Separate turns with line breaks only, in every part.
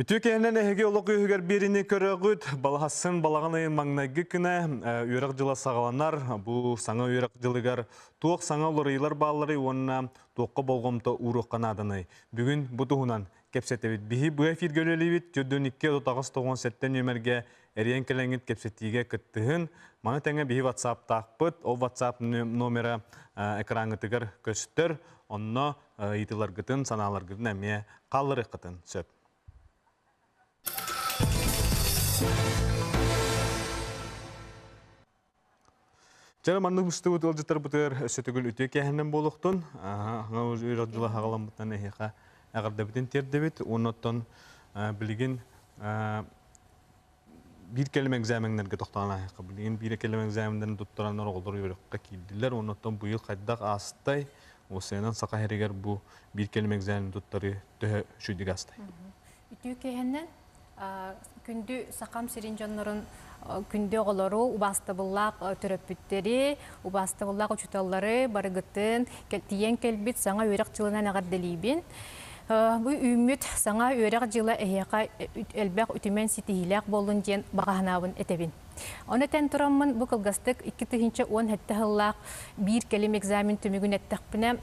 Үтүө киэһэнэн эһиги олох үөһүгэр биэриини көрөҕүт. Балаһасын балаҕан ыйын маҥнайгы күнэ үөрэх дьыла саҕаланар. Бу саҥа үөрэх дьылыгар туох саҥа уларыйыылар баалларый уонна туохха болҕомто ууруохха нааданый? Бүгүн бу туһунан кэпсэтэбит. Биһи бу эфиргэ үлэлиибит. 42 38 97 нүөмэргэ эрийэн кэлэҥҥит кэпсэтиигэ кыттыһын. Маны тэҥэ биһи WhatsApp-таахпыт. Ол WhatsApp номера экраҥҥытыгар көстөр. Онно ыйытыыларгытын, санааларгытын эмиэ хаалларыаххытын сөп. Дьэ, маннык устубут ыалдьыттарбытыгар өссө төгүл үтүө кээһэннэн буолуохтун. Аһаҥа үөрэх дьыла хаҕаламмытынан эһиэхэ эҕэрдэбитин тиэрдэбит. Уонна оттон билигин биир кэлим экзаменнарга тохтоон ааһыахха. Билигин биир кэлим экзаменнарын туттараннар оҕолор үөрэххэ киирдилэр. Уонна оттон быйыл хайдах аастай, уопсайынан Саха сиригэр бу биир кэлим экзамен туттарыы төһө үчүгүйдүк аастай?
Үтүө киэһэннэн күндү Сахам сирин дьоннорун, күндү оҕолору, убаастабыллаах төрөппүттэри, убаастабыллаах учууталлары барыгытын тиийэн кэлбит саҥа үөрэх дьылынан эҕэрдэлиибин. Бу үүммүт саҥа үөрэх дьыла эһиэхэ элбэх үтүмэн ситиһиилээх буоллун диэн баҕа санаабын этэбин. Ону этэн тураммын бу кылгастык 2017 сыллаах биир кэлим экзамен түмүгүн эттэхпинэ,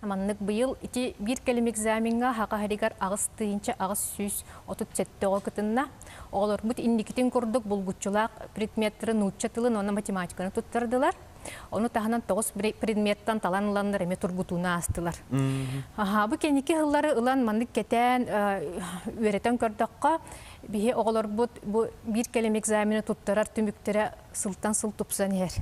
маннык быйыл ити биир кэлим экзамеҥҥа Саха сиригэр 8837 оҕо кытынна. Оҕолорбут инникитин курдук булгуччулаах предметтары нуучча тылын уонна математиканы туттардылар. Ону таһынан тоҕус предметтан талан ыланнар эмиэ тургутууну аастылар. Аха, бу кэнники сыллары ылан маннык кэтээн үөрэтэн көрдөххө, биһи оҕолорбут бу биир кэлим экзамены туттарар түмүктэрэ сылтан сыл тупсан иһэр.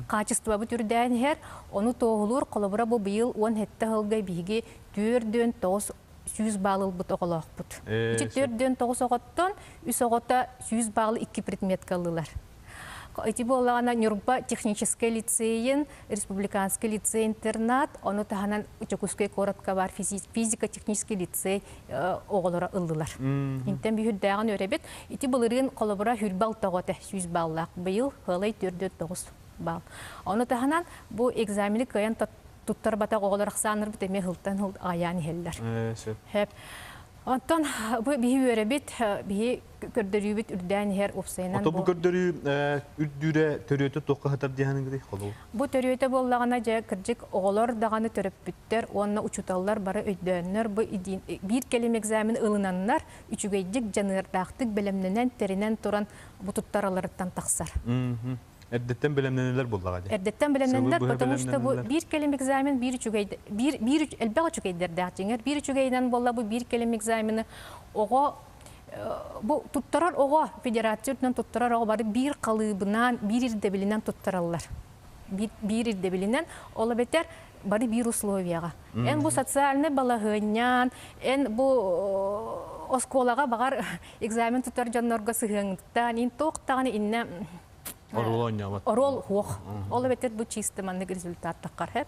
Хаачыстыбабыт үрдээн иһэр. Ону туоһулуур холобура бу быйыл 17 сылга биһиги 4900 баал ылбыт оҕолоохпут. Ити 49 оҕоттон үс оҕото 100 баалы икки предметка ыллылар. Ити буоллаҕына Ньурба техническэй лицейин, республиканский лицей-интернат, ону таһынан Дьокуускай куоратка баар физико-технический лицей оҕолоро ыллылар. Интэн бүһүрдээҕин үөрэбит. Ити былырыын холобура хүрбэ алта оҕо этэ, 100 баллаах. Быйыл Хыалай 4-9 балл. Ону таһынан бу экзамены кыайан туттарбатах оҕолор ахсааннарбыт эмиэ сылтан сыл аҕыйаан иһэллэр. Сөп. Онтон бу биһи үөрэбит, биһи көрдөрүүбүт үрдээн иһэр уопсайынан.
Ото бу көрдөрүү үрдүүрэ төрүөтэ туохха сытар диэханыгыдый холобур?
Бу төрүөтэ буоллаҕына дьэ кырдьык оҕолор даҕаны төрөппүттэр уонна учууталлар бары өйдөөннөр бу биир кэлим экзамен ылынаннар үчүгэйдик дьаныардаахтык бэлэмнэнэн тэринэн туран бу туттараларыттан тахсар.
Эрдэттэн бэлэмнэнэллэр буоллаҕа дии.
Эрдэттэн бэлэмнэнэллэр, потому что бу биир кэлим экзамен биир үчүгэй биир биир элбэх үчүгэйдэрдээх дьиҥэр биир үчүгэйинэн буолла бу биир кэлим экзамены оҕо бу туттарар оҕо федерация үрдүнэн туттарар оҕо бары биир халыыбынан биир ирдэбилинэн туттараллар. Биир, биир ирдэбилинэн ол эбэтэр бары биир условияҕа. Эн бу социальнай балаһыанньаан, эн бу оскуолаҕа баҕар экзамен тутар дьоннорго сыһыаҥыттан ин туох даҕаны иннэ
Оруол оонньообот.
Оруол суох. Ол эбэтэр бу чисто маннык результат таххар хэп.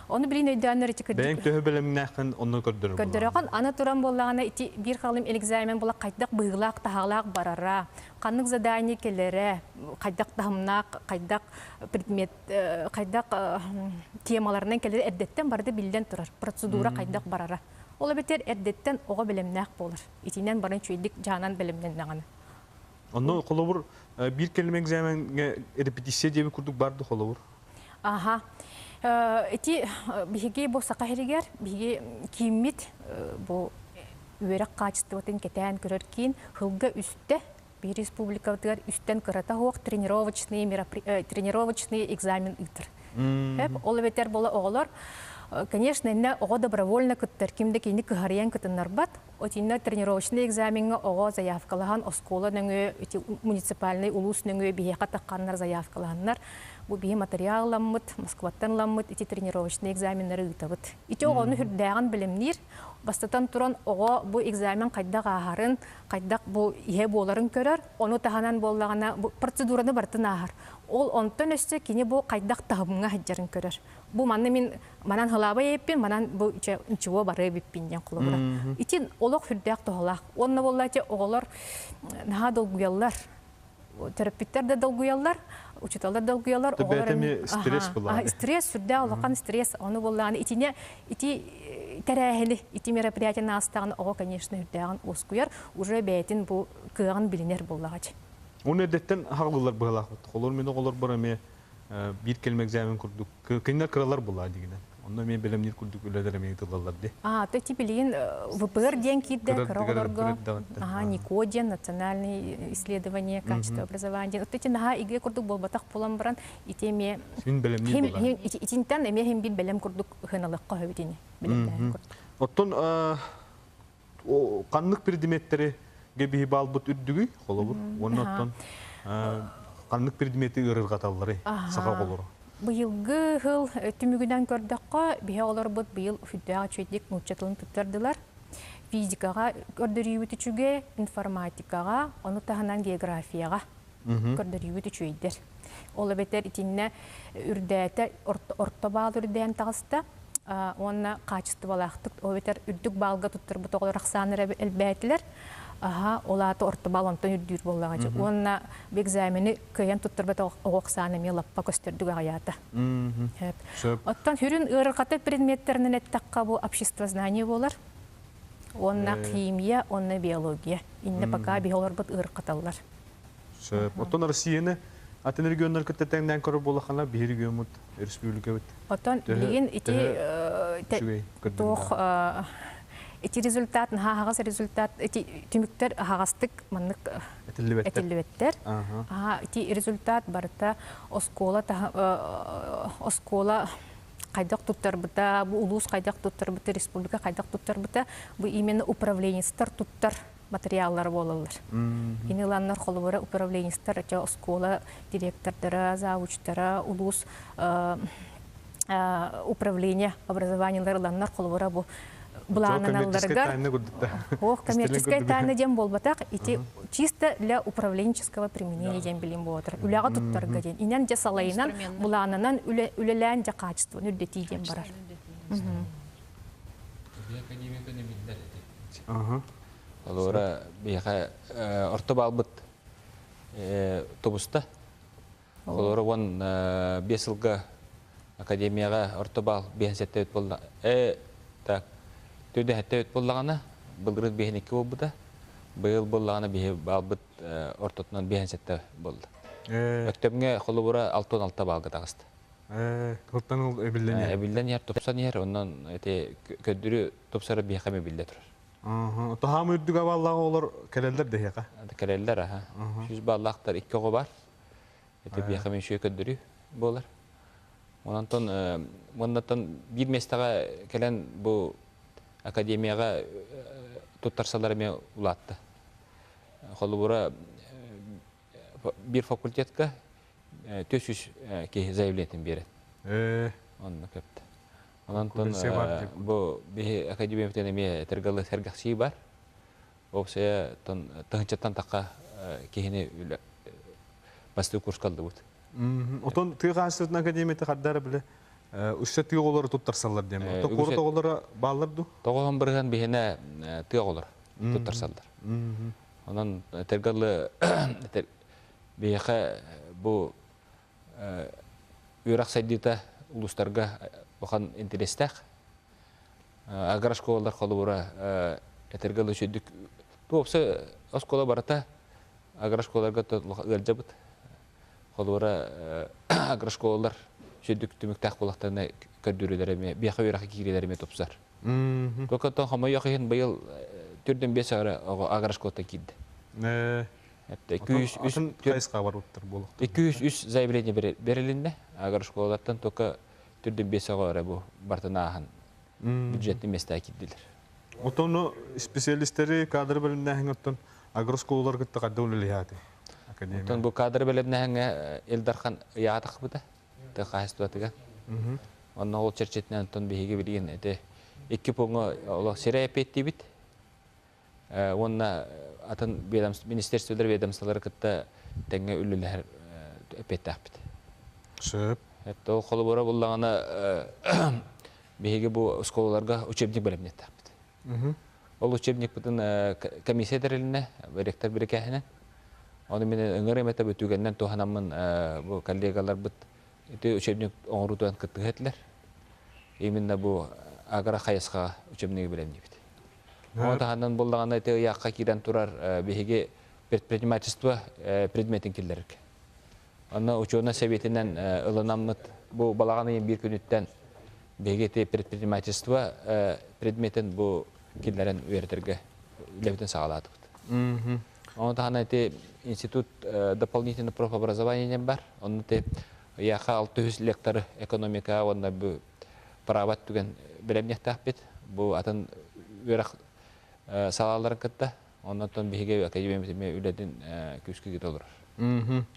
Ону билин өйдөөннөр ити
Бэйэҥ төһө бэлэмнээххин онно көрдөрөр
Көрдөрөҕүн. Аны туран буоллаҕына ити биир халым экзамен була хайдах быһыылаах таһаалаах барара, ханнык задание кэлэрэ, хайдах таһымнаах, хайдах предмет, хайдах темаларынан кэлэрэ эрдэттэн барыта биллэн турар. Процедура хайдах барара. Ол эбэтэр эрдэттэн оҕо бэлэмнээх буолар. Итинэн баран үчүгэйдик дьаһанан бэлэмнэннэҕинэ.
Онно холобур биир кэлим экзамеҥҥа репетиция диэбит курдук бар да холобур?
Аха. Ити биһиги бу Саха сиригэр биһиги кииммит бу үөрэх хаачыстыбатын кэтээн көрөр киин сылга үстэ биир республикабытыгар үстэн кырата суох тренировочные тренировочные экзамен ыытар. Ол эбэтэр буола оҕолор конечно иннэ оҕо добровольно кыттар ким да кини кыһарыйан кытыннарбат Отинна тренировочный экзамеҥҥа оҕо заявкалаһан оскуола нөҥүө ити муниципальнай улуус нөҥүө биһиэхэ тахханнар заявкалаһаннар бу биһи материал ыламмыт Москваттан ыламмыт ити тренировочный экзаменнары ыытабыт. Ити оҕону үрдээҕин бэлэмниир. Бастатан туран оҕо бу экзамен хайдах ааһарын, хайдах бу иһэ буоларын көрөр, ону таһынан буоллаҕына бу процедураны барытын ааһар. Ол онтон өссө кини бу хайдах таһымҥа сылдьарын көрөр. Бу манна мин манан хылаабай эппин, манан бу ничего бары эбиппин диэн холобура. Итин олох сүрдээх туһалаах. Уонна буолла оҕолор наһаа долгуйаллар. Төрөппүттэр да долгуйаллар. Учууталлар долгуйалар, оҕолор
эмиэ стресс буолла.
Стресс сүрдээх улахан стресс. Ону буоллаҕына итине ити тэрээһини, ити мероприятияны аастаҕына оҕо, конечно, үрдээҕин уоскуйар, уже бэйэтин бу кыаҕын билинэр буоллаҕа.
Оны эрдэттэн хаҕыллар быһалаахпыт. Холор мин оҕолор бар эмиэ биир кэлим экзамен курдук кинилэр кыралар буолла дигинен. Онно эмиэ бэлэмниир курдук үлэлэр эмиэ ыытыллаллар ди.
А, то ти билигин ВПР диэн киирдэ кыра оҕолорго. Аха, НИКО диэн национальный исследование качества образования. Вот эти наһаа иге курдук буолбатах буолан баран ити эмиэ
Син бэлэмниир буолла.
Итинтэн эмиэ хим бир бэлэм курдук ыһыналыкка хөбүтини бэлэмнээн курдук.
Оттон ханнык предметтэри биһи баалбыт үрдүгүй холобур уонна оттон ханнык предмети ыарырҕаталлары саха оҕолоро?
Быйылгы сыл түмүгүнэн көрдөххө, биһи оҕолорбут быйыл сүрдээх үчүгэйдик нуучча тылын туттардылар. Физикаҕа көрдөрүүбүт үчүгэй, информатикаҕа, ону таһынан географияҕа көрдөрүүбүт үчүгэйдэр. Ол эбэтэр итиннэ үрдээтэ орто баал үрдээн таҕыста уонна хаачыстыбалаахтык, ол эбэтэр үрдүк баалга туттарбыт оҕолор ахсааннара элбээтилэр. Аха, ол аата орто баал онтон үрдүүр буоллаҕа. Уонна экзамени кыайан туттарбат оҕо ахсаана эмиэ лаппа көстөрдүк аҕыйаата. Оттон сүрүн ыарырҕатар предметтеринэн эттэххэ, бу обществознание буолар. Уонна химия, уонна биология. Инне пока биһи олорбут ыарырҕаталлар.
Сөп. Оттон Россияны атын регионнар кытта тэҥнээн көрөр буоллаххына, биһи региоммут, республикабыт
Оттон билигин ити туох ити результат наһаа аһаҕас результат, ити түмүктэр аһаҕастык маннык этиллибэттэр. Ити результат барыта оскуола оскуола хайдах туттарбыта, бу улуус хайдах туттарбыта, республика хайдах туттарбыта, бу именно управленецтар туттар материаллар буолаллар. Ини ыланнар холобура управленецтар, оскуола директордара, завучтара, улуус управление образованиелар ыланнар холобура бу былаананалларыгар ох коммерческая тайна диэн буолбатах, ити чисто для управленческого применения диэн билим буолар. Үлэҕэ туттарга диэн. Инэн дьэ салайынан, былаанынан үлэлээн дьэ качествоны үрдэтии диэн барар.
Олора биһиэхэ орто баалбыт тубуста. Олора 15 сылга академияҕа орто баал 57 буолла. Так, 47 буоллаҕына, былырыын 52 буолбута. Быйыл буоллаҕына биһи баалбыт ортотунан 57 буолла. Өктөмҥө холобура 66 баалга таҕыста.
Тылтан ыл эбиллэн иһэр.
Эбиллэн иһэр, тупсан иһэр, онон ити көрдөрүү тупсара биһиэхэ эмиэ биллэ турар.
Тоһаам үрдүк абаллаах оҕолор кэлэллэр дэһиэхэ.
Кэлэллэр, аха. 100 баллаахтар икки оҕо бар. Ити биһиэхэ эмиэ үчүгэй көрдөрүү буолар. Онтон оннуттан биир миэстэҕэ кэлэн бу академияҕа туттарсалар эмиэ улаатта. Холобура, биир факультетка 400 киһи заявлениетин биэрэн. Онно көптө. Онон бу биһи академиябытын эмиэ этэргэлы сэргэхсии бар. Опсая тыһынчаттан тахха киһини бастыы курска алдыбыт.
Отон тыа хаһаайыстыбатын академията хардара биле үссе тыа оҕолору туттарсаллар диэн. Ото куорат оҕолоро бааллар ду?
Тоҕоһон бырыһан биһине тыа оҕолор туттарсаллар. Онон этэргэлы биһиэхэ бу үөрэх сайдыыта улуустарга улахан интэриэстээх. Агрошколалар холобура этэргэ үчүгдүк туопса оскуола барыта агрошколаларга ыалдьабыт. Холобура агрошколалар үчүгдүк түмүктээх буоллахтарына көрдөрүүлэр эмиэ биэхэ үөрэххэ киириилэр эмиэ тупсар. Только хомойуох иһин быйыл түрдэн биэс оҕо агрошколаттан киирди.
203 хайысха барбыттар буолуохтар.
203 заявление берилинне. Агрошколалартан только түрдэн биэс оҕо эрэ бу бартын ааһан бюджетный места киирдилэр.
Отону специалисттери кадры бөлүмнээһин оттон агрошколалар кытта кадда үлэлиһааты.
Академия. Оттон бу кадры бөлүмнээһиҥҥэ Ил Дархан ыйаатахпыта. Тыа хаһаайыстыбатыгар. Онно ол чэрчитинэн оттон биһиги билигин ити икки пуҥҥа олох сирэй эппиэттиибит. Уонна атын министерстволар, ведомстволары кытта тэҥҥэ үлэлэһэр эппиэттээхпит.
Сөп.
Это ол холобура буллаҕына биһиги бу оскуолаларга учебник бэлэмниэхтээхпит. Ол учебникпытын комиссия тэрилинэ, ректор бирикээһинэн. Оны мен өңөр эмете бүтүгеннен туһанаммын бу коллегаларбыт ити учебник оҥорутуан кыттыһа. Именно бу агро хайысха учебниги билем дибит. Оны таһанан буллагана ити ыйаакка киирэн турар биһиги предпринимательство предметин киллерик. Онно ученый советинен ылынаммыт бу балаҕан бир күнүттэн биһиги предпринимательство предметин бу киллерен үөрэтерге үлэбитин саҕалаатыбыт. Оны таһана ити институт дополнительный профобразование бар. Онно те яха 600 лектор экономика онна бу прават түген билемнехтаахпит. Бу атын үөрэх салааларын кытта. Оннотон биһиги академия үлэтин күскү ките олорор.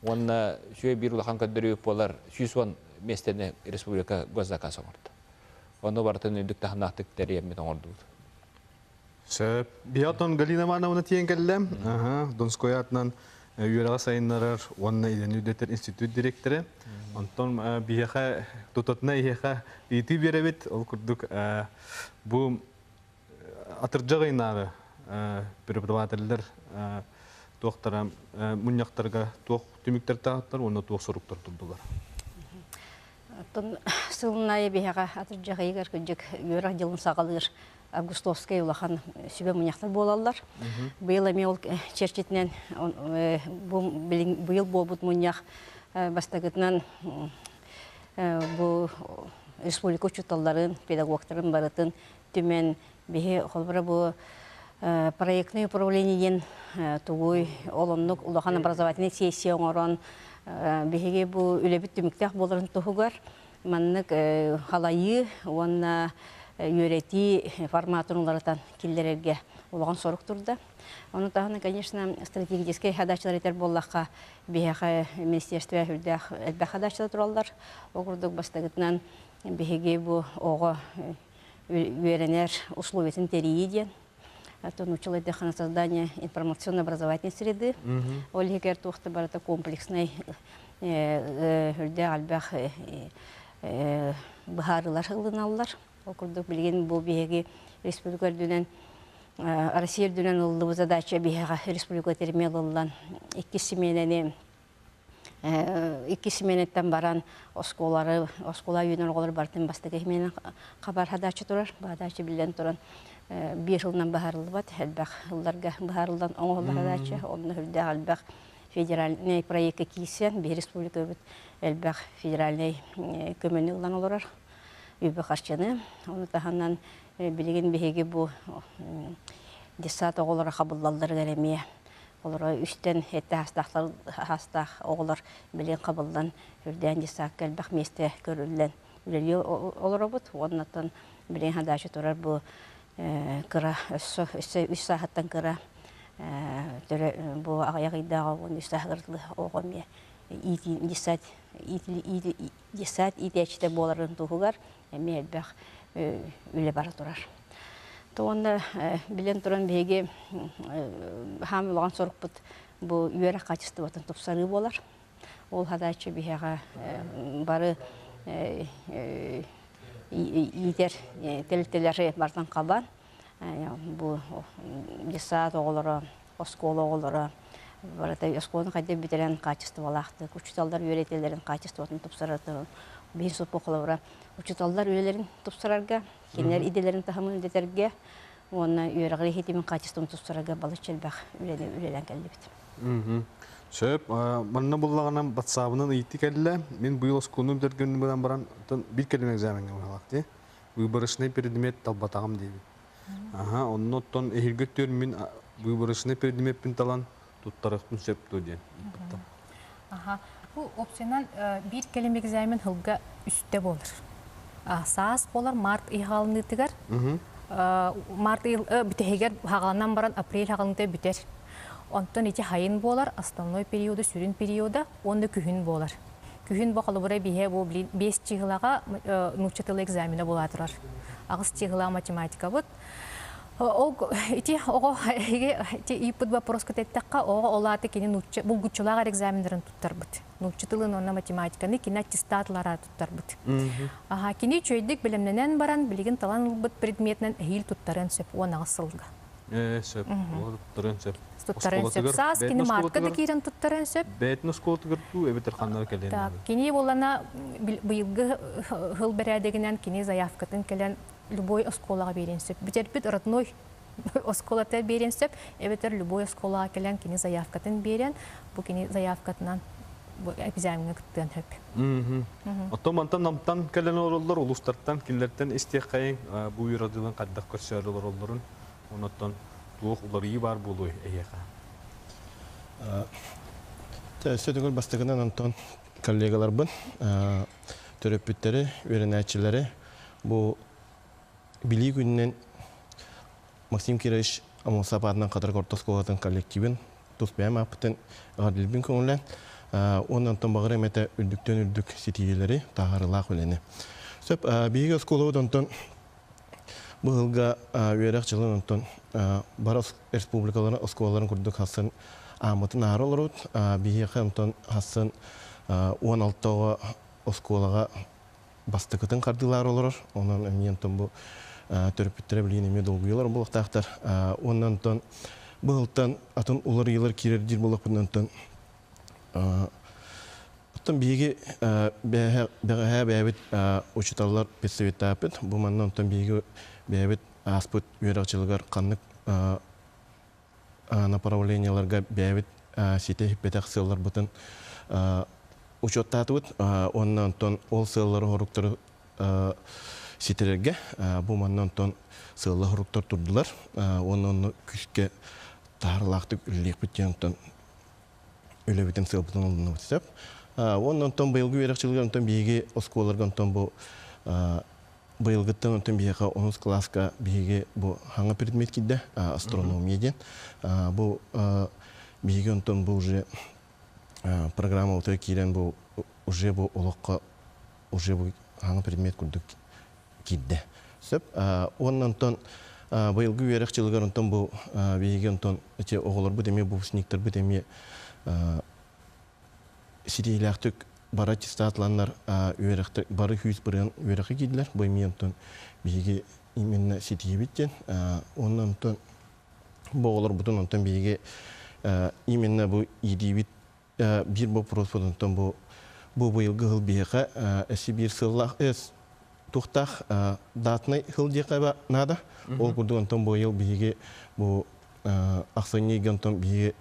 Онна сүйө бир улахан көддөрүү болар 110 местени республика госзаказ оңорду. Онно бартын үндүк тахнаахтык териэммит оңордубут.
Сөп. Биатон Галина Ивановна тиен келлем. Донской атынан үөрэҕэ сайыннарар уонна идэни үрдэтэр институт директоры. Онтон биһиэхэ тутатына иһиэхэ ыйытыы биэрэбит. Ол курдук бу атырдьах ыйынааҕы преподавателлэр туохтара мунньахтарга туох түмүктэр таһаттар уонна туох соруктар турдулар.
Оттон сылын биһиэхэ атырдьах ыйыгар кырдьык үөрэх дьылын саҕалыыр августовскай улахан сүбэ мунньахтар буолаллар. Быйыл эмиэ ол чэрчитинэн быйыл буолбут мунньах бастакытынан бу республика учууталларын, педагогтарын барытын түмэн биһи холбура бу проектное управление диэн тугуй ол оннук улахан образовательный сессия оҥорон биһиги бу үлэбит түмүктээх буоларын туһугар маннык халайыы уонна үөрэтии форматын уларытан киллэрэргэ улахан сорук турда. Ону таһынан, конечно, стратегический задачалар этэр буоллахха, биһиэхэ министерство үрдээх элбэх задачалар тураллар. Ол курдук бастакытынан биһиги бу оҕо үөрэнэр условиятын тэрийии диэн. Это научилось на создание информационно-образовательной среды. Ол иһигэр туохта барыта комплекснай үрдээх элбэх быһаарыылар ылыналлар. Ол курдук билигин бу биһиги республика үрдүнэн Россия үрдүнэн ыллыбыт задача биһиэхэ республика термиэ ылыллан иккис симиэнэни икки симиэнэттэн баран оскуолары оскуола үүнэр оҕолор барытын бастакы симиэнэн хабар задача турар. Задача биллэн туран биир сылынан быһаарыллыбат, элбэх сылларга быһаарыллан оҥоһуллар задача. Онно үрдээх элбэх федеральный проектка киирсэн, биһи республикабыт элбэх федеральный көмөнү ылан олорор үбү харчыны. Ону таһынан билигин биһиги бу детсад оҕолоро хабыллалларыгар эмиэ олоро үстэн этте хастаах оҕолор билигин хабыллан үрдээн детсадка элбэх миэстэ көрүллэн үлэлии олоробут. Оннотон билигин задача турар бу кыра өссө үс сааһыттан кыра бу аҕыйах ыйдааҕы уон үс сааһыгар оҕо эмиэ детсад детсад иитээччитэ буоларын туһугар эмиэ элбэх үлэ бара турар. Туонна билэн туран биһиги хаам улахан сорукпут бу үөрэх качествотын тупсарыы буолар. Ол задача биһиэхэ бары иитэр тэрилтэлэри бартан хабан бу детсад оҕолоро, оскуола оҕолоро барыта оскуоланы хайдах бүтэрэн качестволаахтык, учууталлар үөрэтэллэрин качествотын тупсарар биһи суппу холобура учууталлар үлэлэрин тупсарарга, кинилэр идэлэрин таһымын үрдэтэргэ уонна үөрэҕи иһитимин качествотын тупсарарга балычча элбэх үлэни үлэлээн кэллибит.
Сөп, манна буллаҕынан батсаабынан ыйытыы кэллэ. Мин быйыл оскуоланы бүтэргэн баран баран бир кэлим экзамеҥҥа быһалаах дии. Выборочный предмет талбатаҕым диэбит. Аха, оннуттан эһиргэ түөр мин выборочный предмеппин талан туттарыахпын сөп дуо диэн.
Аха, бу опциянан биир кэлим экзамен сылга үстэ буолар. Саас буолар март ый хаалынытыгар. Март ый бүтэһигэр хаҕаланан баран апрель хаҕалыныта бүтэр. Онтон ити хайын буолар, основной периода, сүрүн периода, уонна күһүн буолар. Күһүн бу холобура биһэ бу 5 чыһылаҕа нуучча тылы экзамена буола турар. Аҕыс чыһыла математикабыт. Ол ити оҕо ити ыйыппыт вопроска теттахха, оҕо ол ааты кини нуучча булгуччулаах экзаменнарын туттарбыт. Нуучча тылын уонна математиканы кини аттестатлара туттарбыт. Аха, кини үчүгэйдик бэлэмнэнэн баран, билигин талан ылбыт предметинэн эһиил туттарыан сөп 10 сылга.
Сөп. Туттарыан сөп.
Туттарыан сөп. Саас кини мартка да киирэн туттарыан сөп.
Бэйэтин оскуолатыгар дуу, эбэтэр ханнара кэлиэн
Так, кини буолана быйылгы хыл бэрээдэгинэн кини заявкатын кэлэн любой оскуолаҕа биэриэн сөп. Бүтэрбит родной оскуолата биэриэн сөп, эбэтэр любой оскуолаҕа кэлэн кини заявкатын биэрэн, бу кини заявкатынан бу экзамеҥҥа кыттыан сөп.
Оттон мантан намтан кэлэн олороллор, улуустартан кинилэртэн истиэххэйиҥ бу үөрэх хайдах көрсөөр олороллорун, оннуттан туох уларыйыы баар буолуой эһиэхэ?
Өссө бастакынан онтон коллегаларбын, төрөппүттэри, үөрэнээччилэри бу билии күнүнэн Максим Кирович Аммосов аатынан Хатырык орто оскуолатын коллективын тус бэйэм ааппытын эҕэрдэлиирбин көҥүллээн уонна онтон баҕарыам этэ үрдүктэн үрдүк ситиһиилэри, таһаарыылаах үлэни. Сөп, биһиги оскуолабыт онтон бу сылга үөрэх дьылын онтон бары республикаларын оскуолаларын курдук хассын ааммытын аһара олоробут. Биһиэхэ онтон хассын 16 оҕо оскуолаҕа бастакытын хардыылаары олорор. Онон эмиэ онтон бу төрөппүттэрэ билигин эмиэ долгуйалар буолуохтаахтар. Уонна онтон бу сылтан атын уларыйыылар киирэр диир буоллахпытына онтон оттон биһиги бэҕэһээ бэйэбит учууталлар педсоветтааппыт. Бу манна онтон биһиги бэйэбит ааспыт үөрэх дьылыгар ханнык направлениеларга бэйэбит ситэ иһиппэтэх сыалларбытын учуоттаатыбыт уонна онтон ол сыаллары хоруктары ситэрэргэ бу манна онтон сыалла хоруктар турдулар уонна онно күүскэ таһаарылаахтык үлэлиэхпит диэн онтон үлэбитин сыалбытын ылынныбыт сөп. Уонна онтон быйылгы үөрэх дьылыгар онтон биһиги оскуолаларга онтон бу быйылгыттан онтон биһиэхэ онус кылааска биһиги бу хаҥа предмет киирдэ астрономия диэн. Бу биһиги онтон бу уже программа утуя киирэн бу уже бу олоххо уже бу хаҥа предмет курдук киирдэ. Сөп. Уонна онтон быйылгы үөрэх дьылыгар онтон бу биһиги онтон эти оҕолорбут эмиэ выпускниктарбыт эмиэ ситиһиилээхтик бары аттестатланнар үөрэхтэр бары күүс бырыан үөрэххэ киирдилэр. Бу эмиэ онтон биһиги именно ситиһибит диэн. Уонна онтон бу оҕолорбутун онтон биһиги именно бу иитиибит биир боппуруоспут онтон бу бу быйылгы сыл биһиэхэ эси биир сыллаах туохтаах датнай сыл диэххэ наада. Ол курдук онтон быйыл биһиги бу ахсынньы ыйга онтон биһиги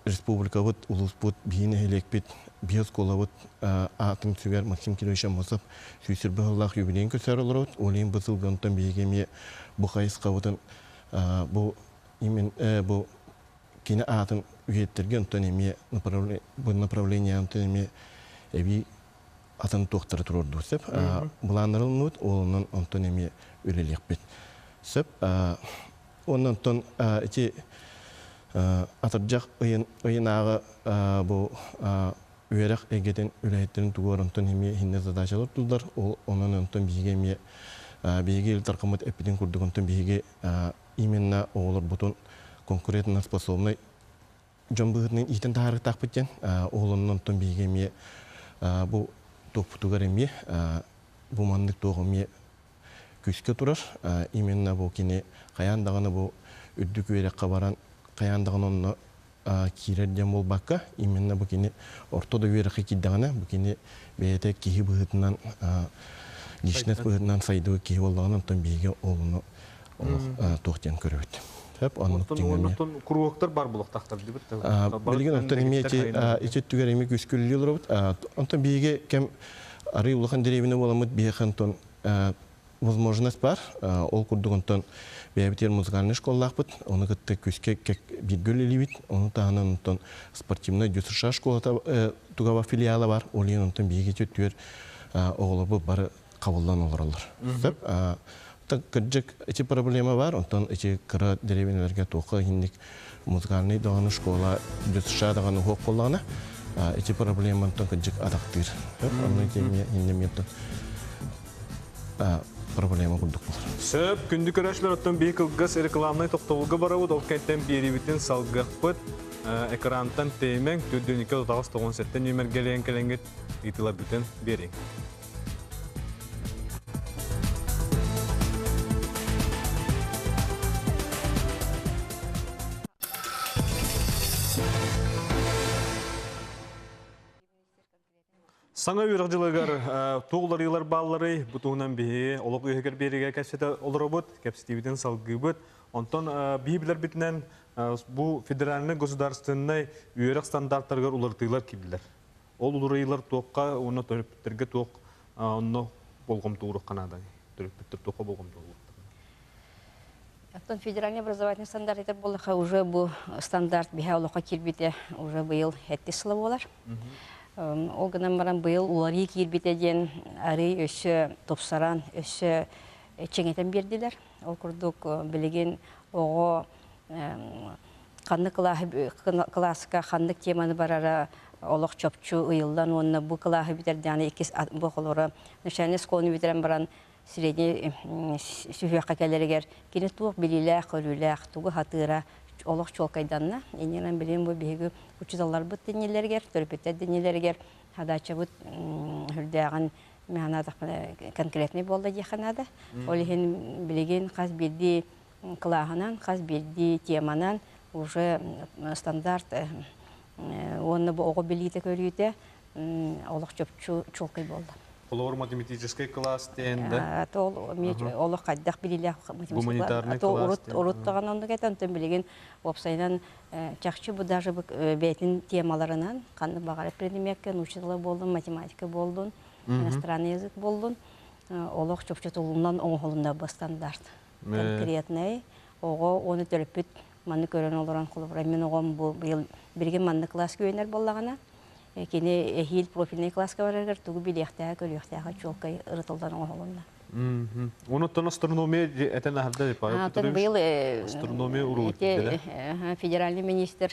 республикабыт, улууспут, биһи нэһилиэкпит, биһи оскуолабыт аатын сүгэр Максим Кирович Аммосов сүүсүрбэ сыллаах юбилейын көрсөр олоробут. Ол иһин бу сылга онтон биһиги эмиэ бу хайысхабытын бу бу кини аатын үйэттэргэ онтон эмиэ бу направление онтон эмиэ эбии атын туохтары туруордуу сөп. Былааннарылмыт, ол онон онтон эмиэ үлэлиэхпит. Сөп. Онон онтон ити атырдьах ыйын ыйынааҕы бу үөрэх эйгэтин үлэһиттэрин тугуар онтон эмиэ иһиннэ задачалар тулдар. Ол онон онтон биһиги эмиэ биһиги Ил Дархаммыт эппитин курдук онтон биһиги именно оҕолорбутун конкурентно способный дьон быһыытынан иитэн таһаарыахтаахпыт диэн ол онон онтон биһиги эмиэ бу туохпутугар эмиэ бу маннык туох эмиэ күүскэ турар. Именно бу кини хайаан даҕаны бу үрдүк үөрэххэ баран хайаан даҕаны онно киирэр диэн буолбакка, именно бу кини орто да үөрэххэ киирдэҕинэ, бу кини бэйэтэ киһи быһыытынан личность быһыытынан сайдыбыт киһи буоллаҕына, онтон биһиги олуну олох туох диэн көрөбүт. Сөп, оннук
Оннуктан куруоктар бар булуохтаахтар дибит.
Билигин онтон эмиэ ити өттүгэр эмиэ күскүллүү олоробут. Онтон биһиги кэм арый улахан дэриэбинэ буоламмыт биһиэхэ онтон возможность бар. Ол курдук онтон бэйэбитигэр музыкальнай школалаахпыт. Ону кытта күскэ бииргэ үлэлиибит. Ону таһынан онтон спортивнай ДЮСШ школата тугаба филиала бар. Ол иһин онтон биһиги өттүгэр оҕолорбут бары қабылдан олороллор. Сөп. Кырдьык ити проблема бар. Онтон ити кыра деревняларга туохха иһинник музыкальный даҕаны школа ДЮСШ даҕаны уһуох буоллаҕына ити проблема онтон кырдьык атахтыыр. Онно ити эмиэ проблема курдук болар.
Сөп, күндү көрөөччүлэр оттон биһи кылгас рекламнай тохтобулга барабыт, ол кэнтэн биэриибитин салгыахпыт. Экрантан тэйимэҥ, түрдүнүкэ тутаҕас 97 нүөмэргэлээн кэлэҥҥит ыытыларбытын биэриҥ. Саҥа үөрэх дьылыгар туох уларыйыылар баалларый? Бу туһунан биһиги олох үөһүгэр биэриигэ кэпсэтэ олоробут, кэпсэтиибитин салгыыбыт. Онтон биһи билэрбитинэн бу федеральнай государственнай үөрэх стандартарыгар уларытыылар киирдилэр. Ол уларыйыылар туохха уонна төрөппүттэргэ туох онно болҕомто ууруохха нааданый? Төрөппүттэр туохха болҕомто ууруохтара?
Оттон федеральный образовательный стандарт этэр буоллахха, уже бу стандарт биһэ олоххо киирбитэ уже быйыл сэттис сыла буолар. Ол гынан баран быйыл уларыы киирбитэ диэн арый өссө тупсаран, өссө чиҥэтэн биэрдилэр. Ол курдук билигин оҕо ханнык кылааска ханнык теманы барара олох чопчу ыйыллан уонна бу кылааһы бүтэрдэҕинэ иккис бу холоро начальный школаны бүтэрэн баран средний сүһүөххэ кэлэригэр кини туох билиилээх-көрүүлээх, тугу сатыыра олох чуолкайданна. Иннинэн билигин бу биһиги учууталларбыт дэнилэригэр, төрөппүттэр дэнилэригэр задачабыт үрдээҕин мин конкретный буолла диэххэ наада. Ол иһин билигин хас биирдии кылааһынан, хас биирдии теманан уже стандарт уонна бу оҕо билиитэ-көрүүтэ олох чопчу чуолкай буолла.
Холобур, математическай кылаас диэн да?
Ол олох хайдах билиилээх
гуманитарный
класс урут даҕаны оннук этэ, онтон билигин уопсайынан чахчы бу даже бэйэтин темаларынан ханнык баҕарар предмеккэ научный тыла буоллун, математика буоллун, иностранный язык буоллун, олох чопчутулунан оҥоһулунна бу стандарт. Конкретный оҕо уонна төрөппүт манны көрөн олорон холобура мин оҕом бу быйыл билигин маннык кылааска үөрэнэр буоллаҕына кини эһиил профильнай кылааска барарыгар тугу билиэхтээҕэ, көрүөхтээҕэ чуолкай ырытыллан оҥоһулунна.
Онуттан астрономия этэн аһарда Павел Петрович.
Быйыл
астрономия уруут
федеральный министр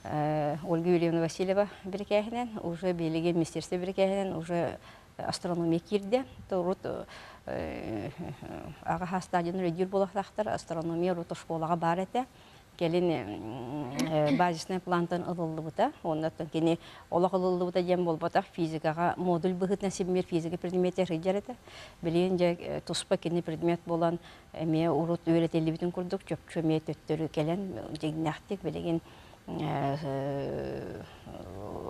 Ольга Юрьевна Васильева бирикээһинэн, уже билигин министерство бирикээһинэн уже астрономия киирдэ. Урут аҕа саастаах өйдүүр буолуохтаахтар, астрономия урут оскуолаҕа баар этэ. Кэлин базисный плантан ылыллыбыта. Оннуттан кини олох ылыллыбыта диэн буолбатах, физикаҕа модуль быһыытынан симмир физика предметэ сылдьар этэ. Билигин дьэ туспа кини предмет буолан эмиэ урут үөрэтиллибитин курдук чопчу эмиэ төттөрү кэлэн дьиҥнээхтик билигин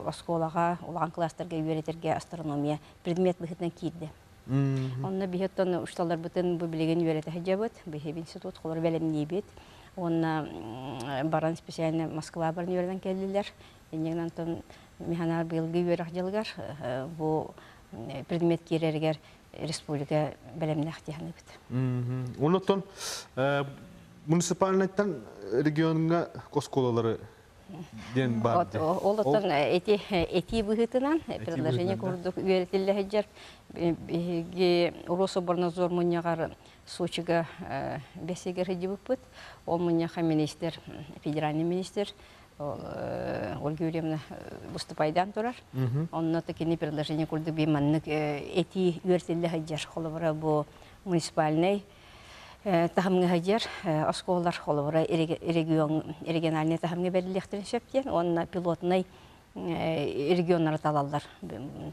оскуолаҕа улахан кылаастарга үөрэтэргэ астрономия предмет быһыытынан киирдэ. Онно биһи оттон учууталларбытын бу билигин үөрэтэ сылдьабыт, биһиги институт холор бэлэмниибит. Уонна баран специально Москва баран үөрэнэн кэллилэр. Иннигин онтон миханаар быйылгы үөрэх дьылыгар бу предмет киирэригэр республика бэлэмнээх дии саныыбыт.
Оннуттан муниципальнайтан региоҥҥа оскуолалары диэн баар дии.
Ол оттон эти этии быһыытынан предложение курдук үөрэтиллэ сылдьар. Биһиги Рособорнадзор мунньаҕар Сочига бэсигэр сылдьыбыппыт. Ол мунньахха министр, федеральный министр Ольга Юрьевна выступайдаан турар. Онно кини предложение курдук би маннык этии үөрэтиллэ сылдьар. Холобура бу муниципальный таһымҥа сылдьар оскуолалар холобура регион региональный таһымҥа бэриллиэхтэрин сөп диэн уонна пилотнай регионнары талаллар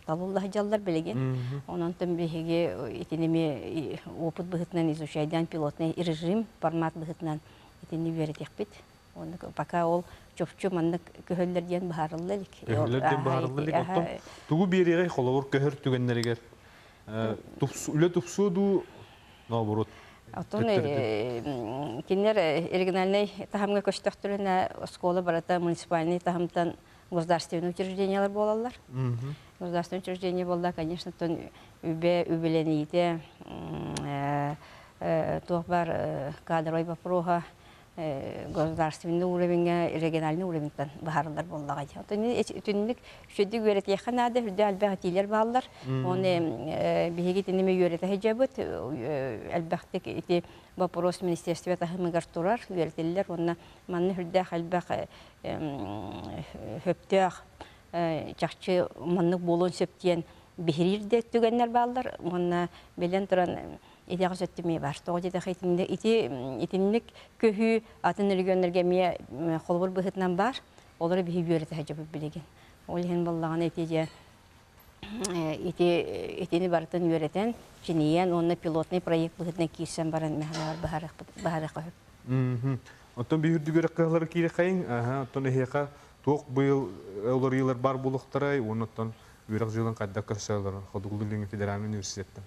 талылла сылдьаллар билигин. Онон биһиги итини опыт быһыытынан изучайдаан пилотный режим формат быһыытынан итини үөрэтиэхпит. Оннук пока ол чопчу маннык көһөллөр диэн быһаарылла илик.
Көһөллөр диэн быһаарылла илик. Оттон тугу биэриэҕэй холобур көһөр түгэннэригэр үлэ тупсуо дуу наоборот?
Оттон кинилэр региональнай таһымҥа көстөхтөрүнэ оскуола барыта муниципальный таһымтан государственный учреждениелар буолаллар. Государственный учреждение буолла, конечно, оттон үбэ үбүлэниитэ туох бар кадровай вопроһа государственный уровеньҥа, региональный уровеньтан быһаарыллар буоллаҕа дии. Оттон итинник үчүгэйдик үөрэтиэххэ наада, үрдэ элбэх этиилэр бааллар. Оны биһиги итинними үөрэтэ сылдьабыт. Элбэхтик ити вопрос министерстве таһымыгар турар, үөрэтиллэр. Уонна манна үрдээх элбэх хөптөөх чахчы маннык буолуон сөп диэн биһириир да түгэннэр бааллар. Уонна билэн туран итэҕэс өттү эмиэ бар. Тоҕо диэтэххэ ити итинник көһүү атын регионнарга эмиэ холобур быһыытынан баар. Олору биһи үөрэтэ сылдьабыт билигин. Ол иһин буоллаҕына ити дьэ ити итини барытын үөрэтэн, чинийэн уонна пилотный проект быһыытынан киирсэн баран мэхэнээр быһаарыахха сөп.
Оттон биир үрдүгэр кыһалары киирэхэйин, оттон эһиэхэ туох быйыл уларыйыылар баар буолуохтарай, уонна оттон Үөрэх дьылын хайдах көрсөлөр Хотугулуу-Илиҥҥи федеральнай университеттан?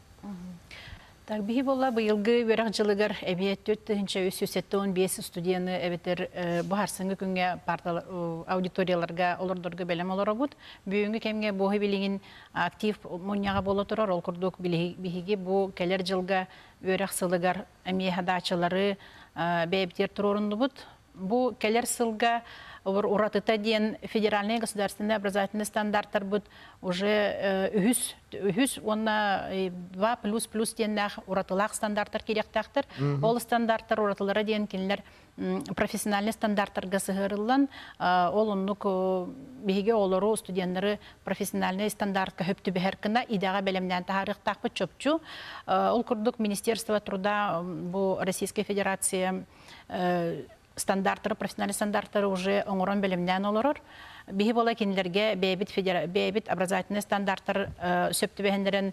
Так биһи буолла быйылгы үөрэх дьылыгар эбиэ 4375 студенты эбэтэр бу харсыҥҥы күҥҥэ аудиторияларга олордорго бэлэм олоробут. Бүгүҥҥү кэмҥэ буоһу билигин актив мунньаҕа буола турар. Ол курдук биһиги бу кэлэр дьылга үөрэх сылыгар эмиэ хадаачылары бэйэбитигэр туруоруннубут. Бу кэлэр сылга уратыта диэн федеральный государственный образовательный стандарттарбыт уже үһүс үһүс уонна 2 плюс плюс диэннээх уратылаах стандарттар киириэхтээхтэр. Ол стандарттар уратылара диэн кинилэр профессиональный стандарттарга сыһыарыллан, ол оннук биһиги оҕолору, студеннары профессиональный стандартка хөп түбэһэр гына идэҕэ бэлэмнээн таһаарыахтаахпыт чопчу. Ол курдук Министерство труда бу Российская Федерация стандарттары, профессиональный стандарттары уже оҥорон бэлэмнээн олорор. Биһи буола кинилэргэ бэйэбит бэйэбит образовательный стандарттар сөп түбэһиннэрэн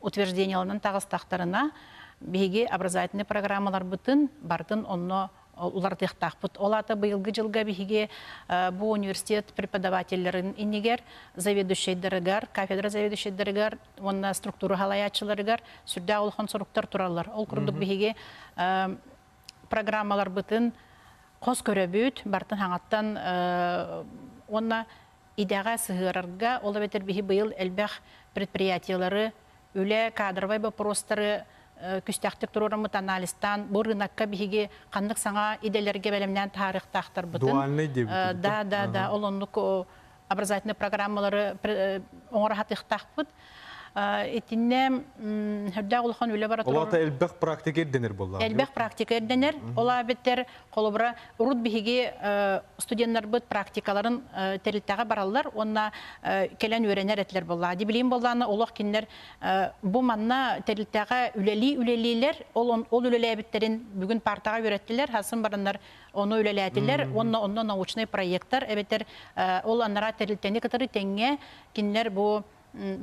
утвержденияларынан таҕыстахтарына, биһиги образовательный программаларбытын барытын онно уларытыахтаахпыт. Ол аата быйылгы дьылга биһиги бу университет преподавателлэрин иннигэр, заведующайдарыгар, кафедра заведующайдарыгар уонна структура халайааччыларыгар сүрдээх улахан соруктар тураллар. Ол курдук биһиги программаларбытын хос көрөбүт, бартын хаҥаттан уонна идэҕэ сыһыарарга, ол эбэтэр биһи быйыл элбэх предприятиелары, үлэ кадровай боппуруостары күстээхтик туруораммыт анализтаан, бу рынокка биһиги ханнык саҥа идэлэргэ бэлэмнээн таһаарыахтаахтарбытын.
Дуальный диэбит.
Да, да, да, ол оннук образовательный программалары оҥоро сатыахтаахпыт. Итиннэ үрдээх улахан үлэ бара турар.
Ол элбэх практика ирдэнэр буолла.
Элбэх практика ирдэнэр. Ол эбэтэр холобура урут биһиги студеннарбыт практикаларын тэрилтэҕэ бараллар уонна кэлэн үөрэнэр этилэр буолла. Дибилиин буоллаана олох кинилэр бу манна тэрилтэҕэ үлэлии үлэлиилэр, ол ол үлэлээбиттэрин бүгүн партаҕа үөрэттилэр, хасын бараннар ону үлэлээтилэр уонна онно научный проекттар эбэтэр ол анараа тэрилтэни кытары тэҥҥэ кинилэр бу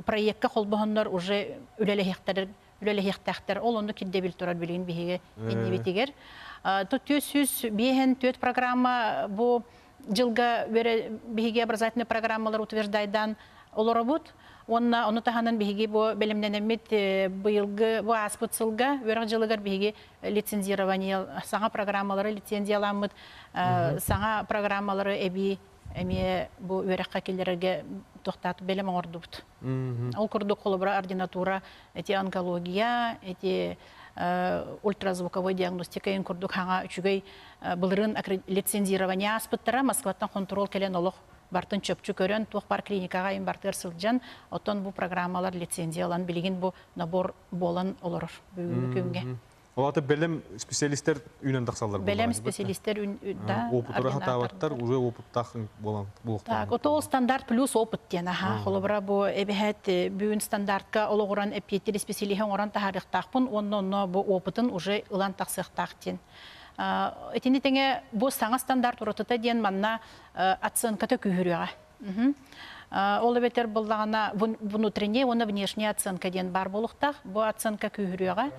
проекка холбоһоннор уже үлэлэһиэхтэр үлэлэһиэхтээхтэр. Ол онно кирдэбил турар билигин биһиги иннибитигэр. Тут 454 программа бу дьылга биһиги образовательный программалар утверждайдан олоробут. Уонна ону таһынан биһиги бу бэлэмнэнэммит быйылгы бу ааспыт сылга үөрэх дьылыгар биһиги лицензирование саҥа программалары лицензияламмыт саҥа программалары эбии эмиэ бу үөрэххэ киллэрэргэ туохтаат бэлэм оҥордубут. Ол курдук холобура ординатура эти онкология, эти ультразвуковой диагностика ин курдук хаҥа үчүгэй былырын лицензирование ааспыттара Москваттан контрол кэлэн олох бартын чөпчү көрөн туох бар клиникаҕа им бартыгар сылдьан оттон бу программалар лицензиялан билигин бу набор буолан олорор бүгүҥҥү күҥҥэ.
Олата бэлэм специалисттер үүнэн тахсаллар.
Бэлэм специалисттер
да. Опытыра хатаабаттар, уже опыттаах болан
буолуохтаах. Так, ото ол стандарт плюс опыт диэн аха. Холобура бу эбэһэт бүгүн стандартка олоҕуран эппиэттир специалиһи оҥорон таһаарыахтаахпын уонна онно бу опытын уже ылан тахсыахтаах диэн. Итини тэҥэ бу саҥа стандарт уратыта диэн манна оценката күүһүрүөҕэ. Ол эбэтэр буллаҕына внутренняя уонна внешняя оценка диэн баар буолуохтаах. Бу оценка күүһүрүөҕэ.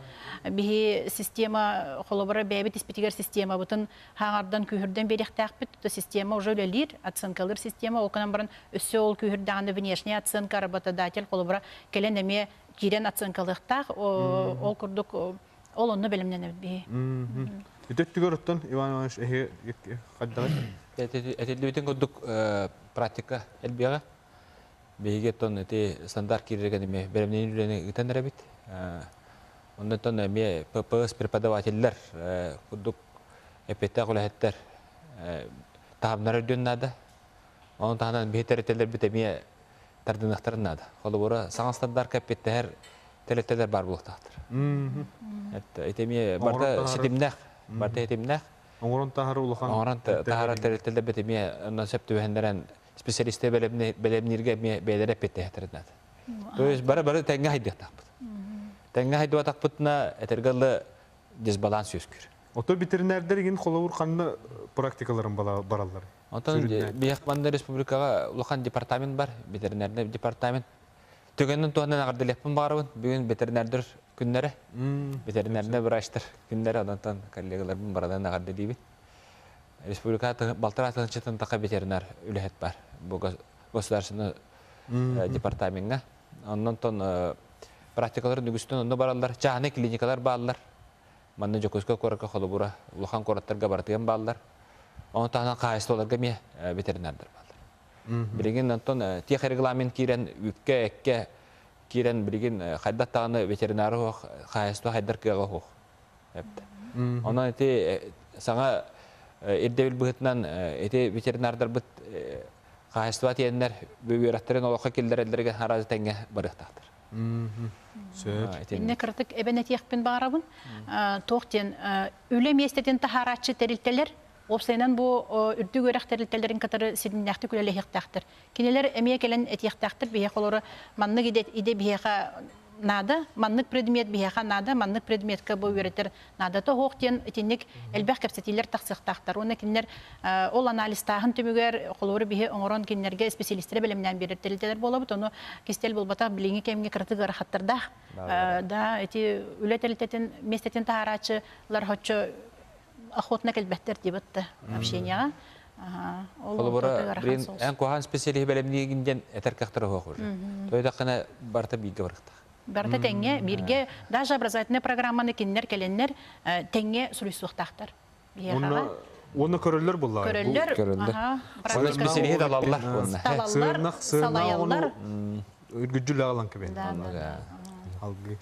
Биһи система холобура бэйэбит испитигэр системабытын хаҥардан күүһүрдэн биэриэхтээхпит. То система уже үлэлиир, оценкалыыр система. Ол гынан баран өссө ол күүһүрдэҕинэ внешняя оценка работодатель холобура кэлэн эмиэ киирэн оценкалыахтаах. Ол курдук ол онно бэлэмнэнэбит биһи.
Үтөттүгэр оттон Иван Иванович эһи хайдаҕый?
Этиллибитин курдук практика элбиэҕэ. Биһиги оттон ити стандарт киирэргэ эмиэ бэлэмнэнии үлэни ыытан эрэбит. Оннуттан эмиэ ППС преподавателлэр курдук эппиэттээх үлэһиттэр таһымнара үрдүөн наада. Онон таһынан биһи тэрилтэлэрбит эмиэ тардыныахтарын наада. Холобура, саҥа стандартка эппиэттэһэр тэрилтэлэр баар буолуохтаахтар. Ити эмиэ барыта ситимнээх, барыта ситимнээх.
Оҥорон таһар улахан
Оҥорон таһаарар тэрилтэлэрбит эмиэ онно сөп түбэһиннэрэн специалисты бэлэмнииргэ эмиэ бэйэлэрэ эппиэттэһэхтэрин наада. То есть бары-бары тэҥҥэ хайдыахтаахпыт. Тэҥҥэ хайдыбатахпытына этэргэ дылы дисбаланс үөскүүр.
Ото ветеринардар игин холобур ханна практикаларын бараллар?
Онтон биһиэх манна республикаҕа улахан департамент бар, ветеринарный департамент. Түгэнин туһанан эҕэрдэлиэхпин баҕарабын. Бүгүн ветеринардар күннэрэ, ветеринарный врачтар күннэрэ, онтон коллегаларбын барадан эҕэрдэлиибин. Республика балтараа тыһыынчаттан таха ветеринар үлэһит бар. Бу государственный департамеҥҥа. Оннон тон практикаларын үгүстүн онно бараллар. Чааһынай клиникалар бааллар. Манна Дьокуускай куоракка холобура улахан куораттарга барытыгар бааллар. Ону таһынан хаһаайыстыбаларга эмиэ ветеринардар бааллар. Билигин онтон техрегламент киирэн үпкэ, эккэ киирэн билигин хайдах даҕаны ветеринары суох хаһаайыстыба хайдар кыаҕа суох. Онон ити саҥа ирдэбил быһыытынан ити ветеринардарбыт хаһаайыстыба тиэннэр үөрэхтэрин олоххо киллэрэллэригэр араас тэҥҥэ барыахтаахтар.
Сөп.
Иннэ кыратык эбэн этиэхпин баҕарабын. Туох диэн үлэ миэстэтин таһаарааччы тэрилтэлэр уопсайынан бу үрдүк үөрэх тэрилтэлэрин кытары ситимнээхтик үлэлэһиэхтээхтэр. Кинилэр эмиэ кэлэн этиэхтээхтэр биһиэхэ олору маннык идэ, идэ биһиэхэ наада, маннык предмет биһиэхэ наада, маннык предметка бу үөрэтэр наадата суох диэн итинник элбэх кэпсэтиилэр тахсыахтаахтар. Уонна кинилэр ол анализтааһын түмүгэр холобура биһи оҥорон кинилэргэ специалистары бэлэмнээн биэрэр тэрилтэлэр буолабыт. Ону кистэл буолбатах билиҥҥи кэмҥэ кыратык ыарахаттардаах. Да, эти үлэ тэрилтэтин миэстэтин таһаарааччылар хоччо охотно кэлбэттэр диэбит да общенияҕа.
Холобура, блин, эн куһаҕан специалиһи бэлэмниигин диэн этэр кыахтара суох уже. Тойдоххуна барыта бииргэ барыахтаах.
Барыта тэҥҥэ, бииргэ, даже образовательная программаны кинилэр кэлэннэр тэҥҥэ суруйсуохтаахтар.
Уонна уонна көрөллөр буллаҕай.
Көрөллөр,
Көрөллөр.
Ага.
Специалиһи талаллар.
Талаллар, салайаллар.
Үргүдьүл аҕалан кэбин. Алгы.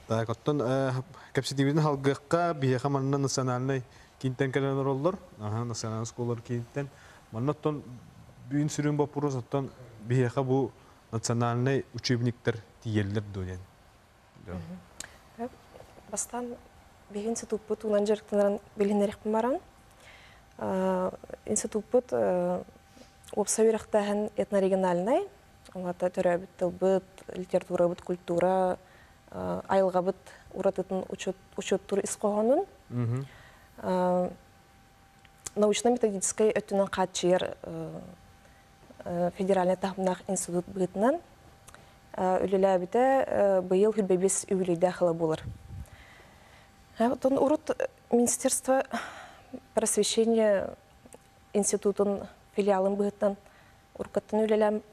Так, оттон кэпсэтиибитин халгыахха биһиэхэ манна национальнай киинтэн кэлэн олороллор. Аха, национальный школалар киинтэн. Манна оттон бүгүн сүрүн боппуруос оттон биһиэхэ бу национальнай учебниктар тиийэллэр дуо диэн.
Бастаан биһи институппут уунан дьарыктанарын билиһиннэриэхпин баран институппут уопсай үөрэхтээһин этнорегиональнай Уонна төрөөбүт тылбыт, литературабыт, культура, айылҕабыт уратытын учуоттуур ис хоһоонун научно-методическай өттүнэн хааччыйар федеральнай таһымнаах институт быһыытынан үлэлээбитэ быйыл хүрбэбис үбүлүйдээх ыла буолар. Оттон урут Министерство просвещения институтун филиалын быһыытынан уруккаттан үлэлээн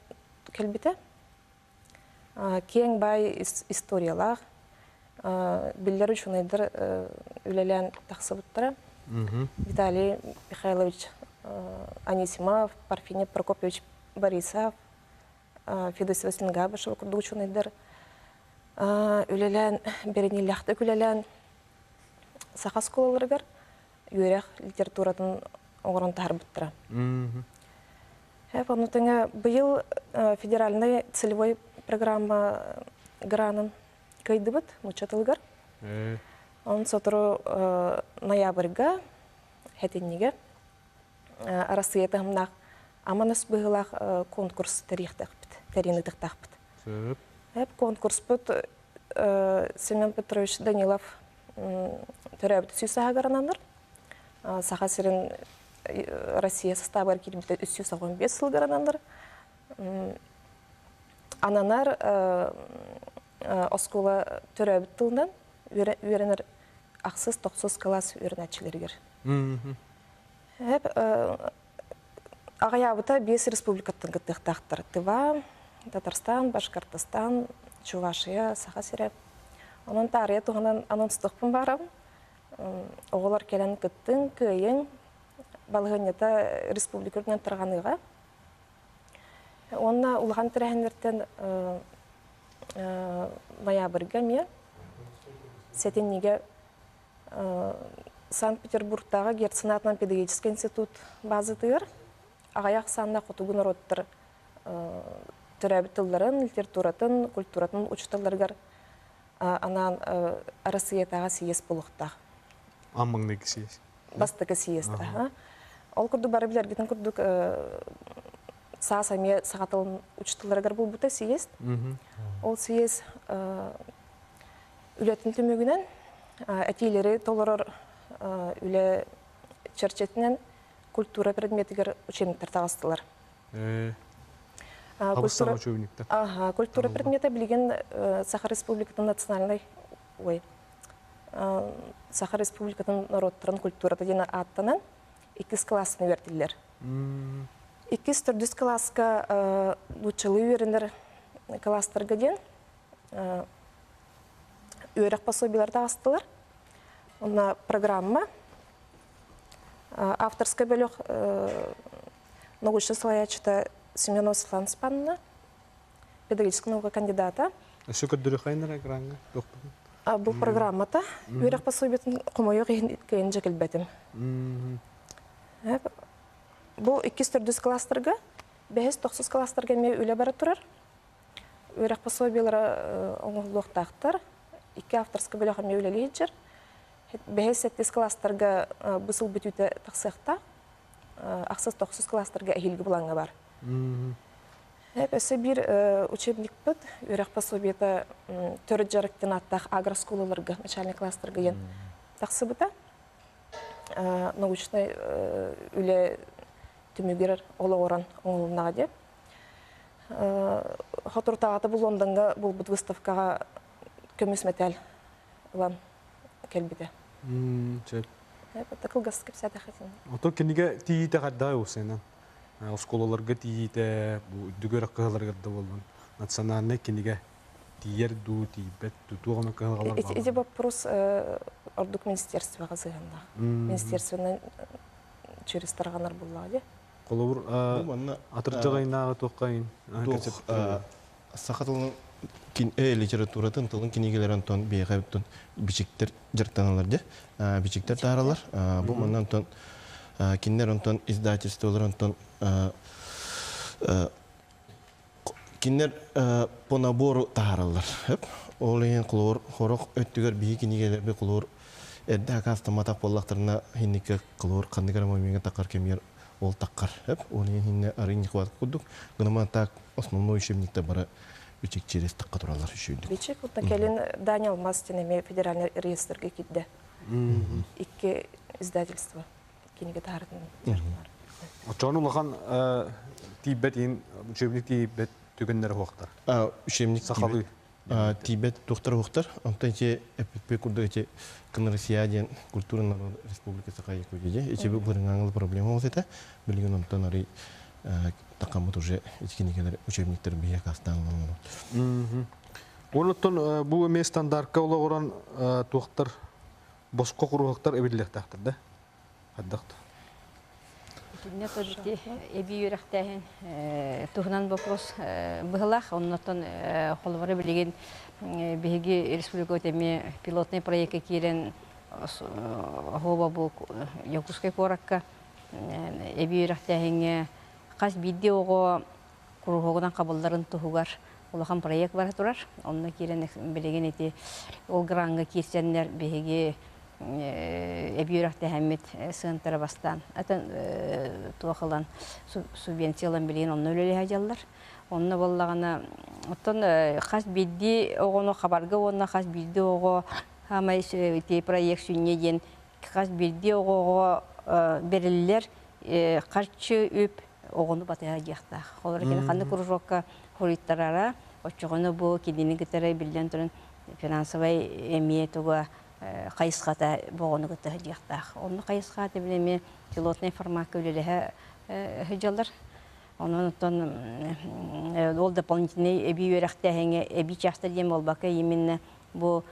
кэлбитэ. Киэҥ баай историялаах, биллэр учуонайдар үлэлээн тахсыбыттара. Виталий Михайлович Анисимов, Парфений Прокопьевич Борисов, Федосия Васильевна Габышева курдук учуонайдар үлэлээн, бэриниилээхтик үлэлээн саха оскуолаларыгар үөрэх литературатын оҥорон таһаарбыттара. Ону тэҥэ быйыл федеральнай целевой программа гранын кыайдыбыт нуучча тылыгар. Он сотору ноябрьга хэтиннигэ Арассыыйа таһымнаах аманас быһыылаах конкурс тэрийиэхтээхпит, тэрийэн ыытыахтаахпыт. Конкурспут Семен Петрович Данилов төрөөбүт 300 сааһыгар Саха сирин Россия састаабыгар киирбитэ 385 сылыгар ананар. Ананар оскуола төрөөбүт тылынан үөрэнэр ахсыс тохсус кылаас үөрэнээччилэригэр. Аҕыйаабыта биэс республикаттан кыттыахтаахтар. Тыва, Татарстан, Башкортостан, Чувашия, Саха сирэ. Онон таарыйа туһунан анонстуохпун баарабын. Оҕолор кэлэн кыттыҥ, кыайыҥ. Балаһыанньата республика үрдүнэн тарҕаныаҕа. Уонна улахан тэрээһиннэртэн ноябрьга эмиэ сэтинньигэ Санкт-Петербургтааҕы Герцен аатынан педагогическай институт базатыгар аҕыйах ахсааннаах хотугу норуоттар төрөөбүт тылларын, литературатын, культуратын учууталларыгар анаан Арассыыйатааҕы съезд буолуохтаах.
Аан маҥнайгы съезд.
Бастакы съезд. Ол курдук бары билэргитин курдук саас эмиэ саха тылын учууталларыгар буолбута съезд. Ол съезд Үлэтин түмүгүнэн этиилэри толорор үлэ чэрчитинэн культура предметигэр учебниктар таҕыстылар.
Культура, учебниктар.
Ага, культура предмета билигин Саха Республикатын национальнай ой Саха Республикатын норуоттарын культурата диэн ааттанан иккис кылаасын үөрдиллэр. Иккис төрдүс кылааска нууччалыы үөрэнэр кылаастарга диэн үөрэх пособиелар таҕыстылар. Онно программа авторскай бөлөх научнай салайааччыта Семенова Светлана Степановна, педагогическай наука кандидата.
Өссө көрдөрүөххайыннар экраҥҥа туохпутун?
Бу программата үөрэх пособиетын хомойуох иһин кыайан дьэ кэлбэтим. Бу иккис-төрдүс кластерга, бэһис-тохсус кластерга эмиэ үлэ бара турар. Үөрэх пособиелара оҥоһуллуохтаахтар. Икки авторскай бөлөх эмиэ үлэлии сылдьар. Бэһис-сэттис кластерга бу сыл бүтүүтэ тахсыахтаах. Ахсыс-тохсус кластерга эһиилги былааҥҥа бар. Өссө биир учебникпыт үөрэх пособиета төрүт дьарыктан ааттаах агросколаларга, начальный кластерга диэн тахсыбыта. Научнай үлэ түмүгэр олоҕуран оҥоһулуннаҕа диэн. Соторутааҕыта бу Лондоҥҥа буолбут выставкаҕа көмүс мэтээл ылан кэлбитэ.
Сөп.
Кылгас кэпсээтэххэ
Ото кинигэ тиийиитэ хайдах уусайынан? Оскуолаларга тиийиитэ, бу үрдүк үөрэх кыһаларыгар да буоллун, национальнай кинигэ тиийэр дуу, тиийбэт дуу, туох эмэ кыһалҕалар
бааллар? Ити вопрос ордук министерствоҕа сыһыаннаах. Министерственнай через тарҕанар буоллаҕа дии.
Холобур, атырдьах ыйынааҕы туохха
саха тылын литературатын тылын кинигэлэрин онтон биһиэхэ бичиктэр дьарыктаналлар дьэ бичиктэр тааралар бу манна онтон кинилэр онтон издательстволар онтон кинилэр по набору таһаараллар ол иһин холобур хорох өттүгэр биһи кинигэлэрби холобур эрдэ акаастамматах буоллахтарына хинникке холобур ханнык эрэ момеҥҥа таххар кэмигэр ол таххар ол иһин хинне арый нехватка курдук гынама так основной учебниктар бары бичик через тахха тураллар үчүгүйдүк
Бичик уонна кэлин Дани Алмаз диэн эмиэ федеральный реестргэ киирдэ. Икки издательство кинигэ таһаарытын
Оччоҕун улахан тиийбэт иин учебник тиийбэт түгэннэрэ уһуохтар.
Учебник
сахалыы
тиийбэт туохтар уһуохтар. Онтон ити эппиппи курдук ити Россия диэн культура народ республика Саха Якутия ити бырыҥаҥыл проблема ол этэ. Билигин онтон арый тақаммыт уже ити кинигэлэр учебниктар биһиэхэ астаан
ылан Онуттан бу эмиэ стандартка олоҕуран туохтар босхо куруһуктар эбиллиэхтээхтэр да? Хайдах да?
Итиннэ ити эбии үөрэхтээһин туһунан вопрос быһылаах. Оннотон холобура билигин биһиги республикабыт эмиэ пилотный проекка киирэн оһуоба бу Якутскай куоракка эбии үөрэхтээһиҥҥэ хас биирдии оҕо куруһуогунан хабылларын туһугар улахан проект бара турар. Онно киирэн билигин ити ол граҥҥа киирсэннэр биһиги эбии үөрэхтэһэммит сыантара бастаан атын туох ылан субвенция ылан билигин онно үлэлэһэ дьаллар. Онно буоллаҕына оттон хас биирдии оҕону хабарга уонна хас биирдии оҕо хаамай ити проект сүнньэ диэн хас биирдии оҕоҕо бэриллэр харчы үп оҕону батыһа диэхтээх. Холобура кини ханнык кружокка хоруйтарара, оччоҕуна бу кинини кытары биллэн туран финансовай эмиэ туга хайысхата бу оҕону кытта сылдьыахтаах. Онно хайысхата били эмиэ пилотнай формакка үлэлэһэ сылдьаллар. Онон оттон ол дополнительный эбии үөрэхтээһиҥҥэ эбии чаастар диэн буолбакка именно бу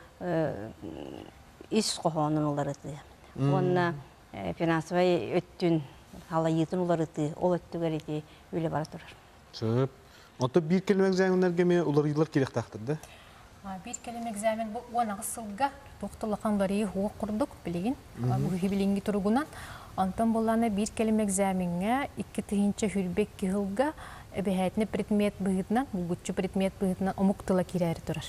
ис хоһоонун уларытыы. Уонна финансовай өттүн халайыытын уларытыы ол өттүгэр ити үлэ бара турар.
Сөп. Ото биир кэлим экзаменнарга эмиэ уларыйыылар киириэхтээхтэр да?
Биир кэлим экзамен бу 18 сылга туох да улахан уларыйыы суох курдук билигин бу билиҥҥи туругунан. Онтон буоллаҕына биир кэлим экзамеҥҥа 2022 сылга эбэһээтинэ предмет быһыытынан, булгуччу предмет быһыытынан омук тыла киирээри турар.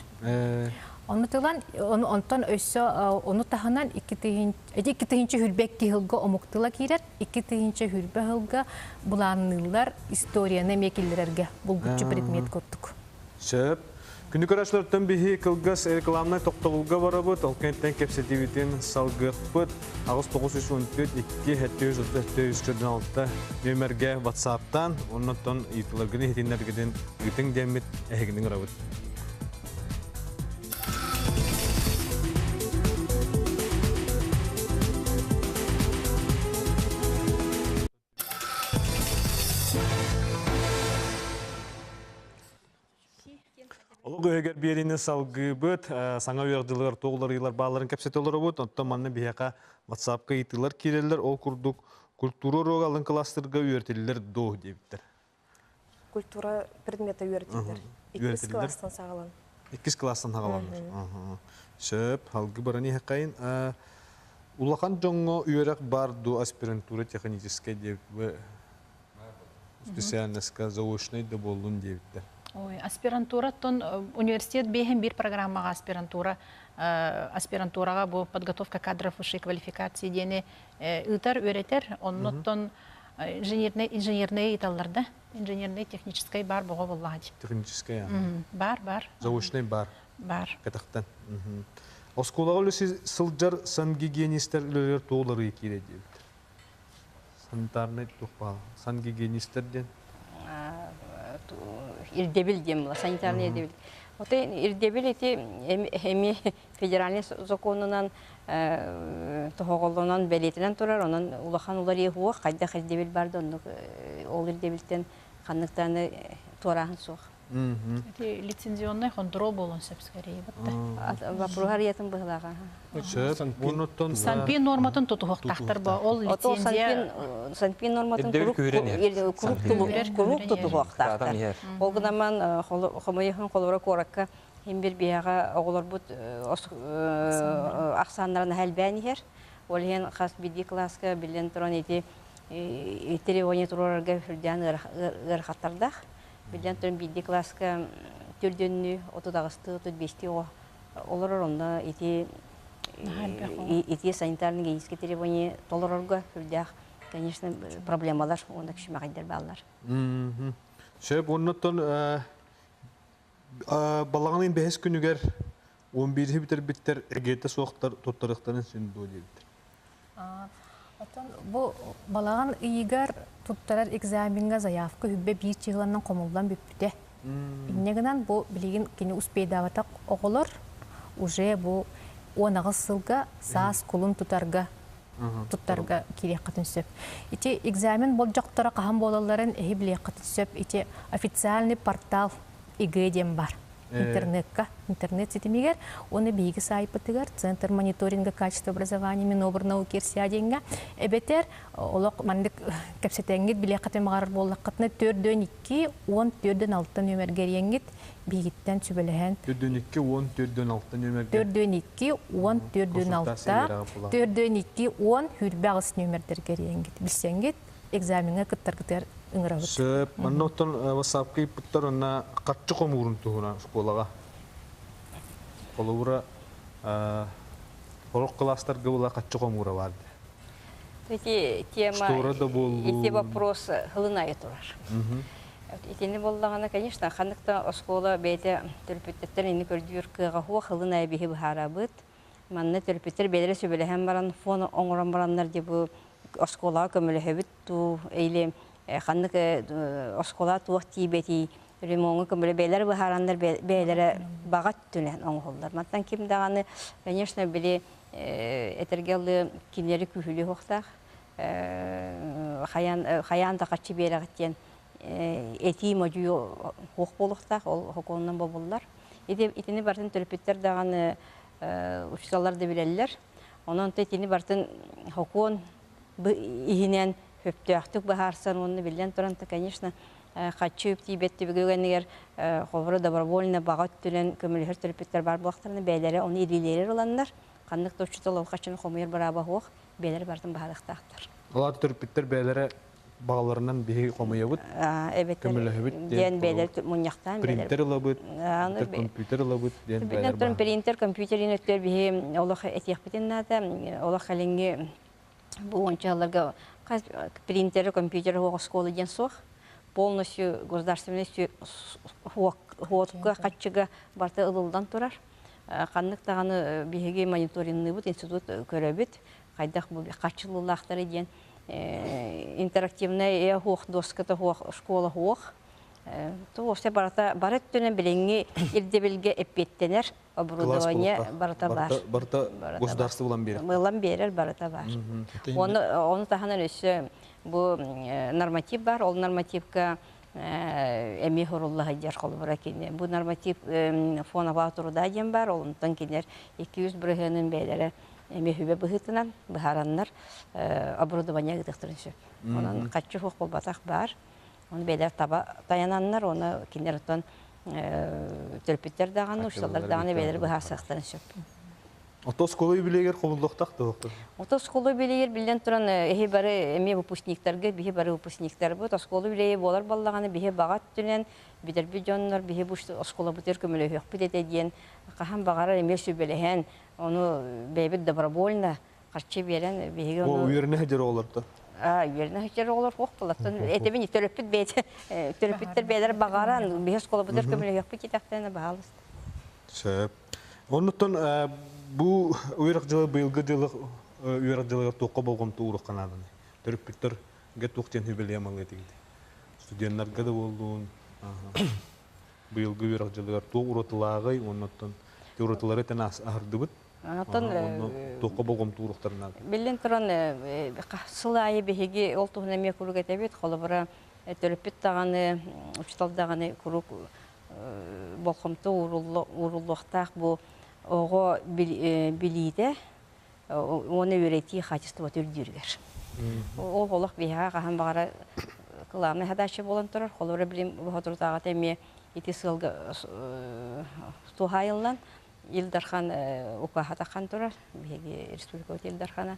Ону тылан, онтон өссө ону таһынан 2022 сылга омук тыла киирэр, 2020 сылга былаанныыллар историяны эмиэ киллэрэргэ булгуччу предмет курдук.
Сөп. Күнү көрөөччүлэртэн биһи кылгас рекламнай тохтобулга барабыт. Ол кэнниттэн кэпсэтиибитин салгыахпыт. 8 914 2 737 736 нүөмэргэ WhatsApp-тан, оннуттан ыйытыыларгын иһитиннэргитин ыытыҥ диэммит эһигини ыҥырабыт. Олох үһүгэр биэриини салгыыбыт. Саҥа үөрэх дьылыгар туох уларыйыылар баалларын кэпсэтэ олоробут. Оттон манна биһиэхэ WhatsApp-ка ыйытыылар киирэллэр. Ол курдук культура уруога алын кылаастарга үөрэтиллэр дуо диэбиттэр.
Культура предмета үөрэтиллэр. Иккис кылаастан саҕалан.
Иккис кылаастан саҕаланар. Сөп, алгы баран иһэххайын. Улахан дьоҥҥо үөрэх бар дуо аспирантура техническэй диэбит специальностка заочнай да буоллун диэбиттэр.
Ой, аспирантураттан университет биэһин биир программаҕа аспирантура аспирантураҕа бу подготовка кадров высшей квалификации диэни ыытар, үөрэтэр. Оннуттан инженерный инженерные ыыталлар да. Инженерный техническэй бар боҕо буоллаҕа дии.
Техническэй
Бар, бар.
Заочный бар.
Бар.
Кэтахтан. Оскуолаҕа үлэси сылдьар сангигиенистэр үлэлэр туоларыы киирэ диэбиттэр. Санитарнай туох баал? Сангигиенистэр диэн?
Ирдэбил диэн була, санитарный ирдэбил. Отой ирдэбил ити эми федеральный законунан тоһоҕолонон бэлиэтэнэн турар, онон улахан уларыйыы суох, хайдах ирдэбил бар да оннук ол ирдэбилтэн ханныктааны туорааһын суох.
Ити лицензионный хонтуруол буолуон сөп скорее
бытта. Вопрос арыйатын быһылааҕа.
Онуттан
Санпин норматын тутуһуохтаахтар бо ол лицензия
Санпин норматын куруук тутуһуохтаахтар. Ол гынан хомойуһун холоро куоракка хим бир биһэҕэ оҕолорбут ахсааннарын элбээн иһэр. Ол иһин хас биирдии кылааска биллэн туран ити требование туруорарга сүрдээн ыарахаттардаах. Биллэн туран биирдии кылааска төрдүөннүү, 38-тыы, 35-тии оҕо олорор. Онно ити ити санитарно-гигиенические требования толорорго сүрдээх, конечно, проблемалар уонна күчүмэҕэйдэр бааллар.
Сөп, оннуттан балаҕанын бэһис күнүгэр 11-и бүтэрбиттэр эгиэтэ суохтар туттарыахтарын син дуо диэбиттэр.
Оттон бу балаҕан ыйыгар туттарар экзамеҥҥа заявка үбэ биир чыһыланан хомуллан бүппүтэ. Инньэ гынан бу билигин кини успейдаабатах оҕолор уже бу 18 сылга саас кулун тутарга туттарга киириэххитин сөп. Ити экзамен болдьохторо хаһан буолалларын эһи билиэххитин сөп. Ити официальный портал ИГ диэн бар. Интернетка, интернет ситимигэр, уонна биһиги саайпытыгар Центр мониторинга качества образования Минобрнауки РСЯ диэҥҥэ эбэтэр олох маннык кэпсэтэҥҥит билиэххитин баҕарар буоллаххытына 4-2 10 4-6 нүөмэргэ эрийэҥҥит биһигиттэн сүбэлэһэн
4-2 10 4-6 нүөмэргэ
4-2 10 4-6 4-2 10 28 нүөмэрдэргэ эрийэҥҥит билсэҥҥит экзамеҥҥа кыттаргытыгар ыҥырабыт.
Сөп. Манна оттон WhatsApp-ка ыйыппыттар онно харчы хомуурун туһунан школаҕа. Холобура, сорох кылаастарга була харчы хомуура баар.
Ити тема, ити вопрос хылын турар. Итини боллаҕына, конечно, ханнык оскуола бэйэтэ төрөппүттэртэн ини көрдүүр кыаҕа хуох хылын айы биһи быһаарабыт. Манна төрөппүттэр бэйэлэрэ сүбэлэһэн баран фон оҥорон бараннар дии бу оскуолаҕа көмөлөһөбүт туу или ханнык оскуола туох тиийбэтий ремоҥҥа көмөлө бэйэлэрэ быһаараннар бэйэлэрэ баҕа өттүнэн оҥоһуллар. Мантан ким даҕаны, конечно, били этэргэ ылыы кинилэри күүһүлүө суохтаах. Хайаан хайаан да хаччы биэрэҕит диэн этии модьуйу суох буолуохтаах, ол сокуонунан бобуллар. Ити итини барытын төрөппүттэр даҕаны учууталлар да билэллэр. Онон итини барытын сокуон иһинэн сөптөөхтүк быһаарсан уонна биллэн туран, конечно, хаччы үп тиийбэт түбүгүгэнигэр холобура добровольно баҕа өттүнэн көмөлөһөр төрөппүттэр баар буоллахтарына бэйэлэрэ ону илиилэригэр ыланнар ханнык да учуутал ол хаччыны хомуйар бырааба суох бэйэлэрэ барытын баһаарыахтаахтар.
Олар төрөппүттэр бэйэлэрэ бағаларынан биһи хомуйабыт, көмөлөһөбүт
диэн бэйэлэр мунньахтаан
принтер ылабыт, компьютер ылабыт диэн
бэйэлэр принтер компьютерин өттүгэр биһи олох этиэхпитин наада олох кэлиҥҥи бу уончаларга принтер компьютер суох оскуола диэн суох полностью государственный хуотка хаччыга барыта ылыллан турар ханнык даҕаны биһиги мониторинныыбыт институт көрөбүт хайдах бу хаччылыылаахтары диэн интерактивный хуох доската хуох школа хуох туох барыта бары өттүнэн билиҥҥи ирдэбилгэ эппиэттэнэр оборудование барыта бар.
Барыта государство булан берер.
Булан берер барыта бар. Оны, оны таһынан өссө бу норматив бар, ол нормативка Эмиэ сурулла сылдьар холобура кини. Бу норматив фонового труда диэн баар, онтон кинилэр 200 бырыһыанын бэйэлэрэ эмиэ сүбэ быһыытынан быһаараннар оборудование ыытыахтарын сөп. Онон хаччы суох буолбатах баар. Оны бэйэлэр таба тайананнар, оны кинилэр оттон төрөппүттэр даҕаны, учууталлар даҕаны бэйэлэрэ быһаарсыахтарын сөп.
Ото оскуола юбилейгэр хомуллуохтаах да
Ото оскуола юбилейгэр биллэн туран эһи бары эмиэ выпускниктарга биһи бары выпускниктарбыт оскуола юбилейэ буолар буоллаҕына биһи баҕа өттүнэн бүтэрбит дьоннор биһи бу оскуолабытыгар көмөлөһүөхпүт этэ диэн хаһан баҕарар эмиэ сүбэлэһэн ону бэйэбит добровольно харчы биэрэн биһиги
ону үөрэнэ сылдьар оҕолортон
үөрэнэ сылдьар оҕолор суох буоллаттан этэбин төрөппүт бэйэтэ төрөппүттэр бэйэлэрэ баҕаран биһи оскуолабытыгар көмөлөһүөхпүт диэтэхтэринэ баһаалыста.
Сөп. Оннуттан бу үөрэх дьыла быйылгы дьылы үөрэх дьылыгар туохха болҕомто ууруохха нааданы? Төрөппүттэргэ туох диэн сүбэлиэм алыа этигит? Студеннарга да буоллун, быйылгы үөрэх дьылыгар туох уратылааҕый, оннуттан уратылары этэн аһардыбыт.
Онтон
туохха болҕомто ууруохтарын наада?
Биллэн туран, сыл аайы биһиги ол туһунан эмиэ куруук этэбит. Холобура, төрөппүт даҕаны, учуутал даҕаны куруук болҕомто ууруллуохтаах бу оҕо билиитэ уонна үөрэтии хаачыстыбата үрдүүрүгэр. Ол олох биһиэхэ хаһан баҕара кылаанай задача буолан турар. Холобура, билим соторутааҕыта эмиэ ити сыалга туһаайыллан Ил Дархан укааһа таххан турар. Биһиги республикабыт Ил Дархана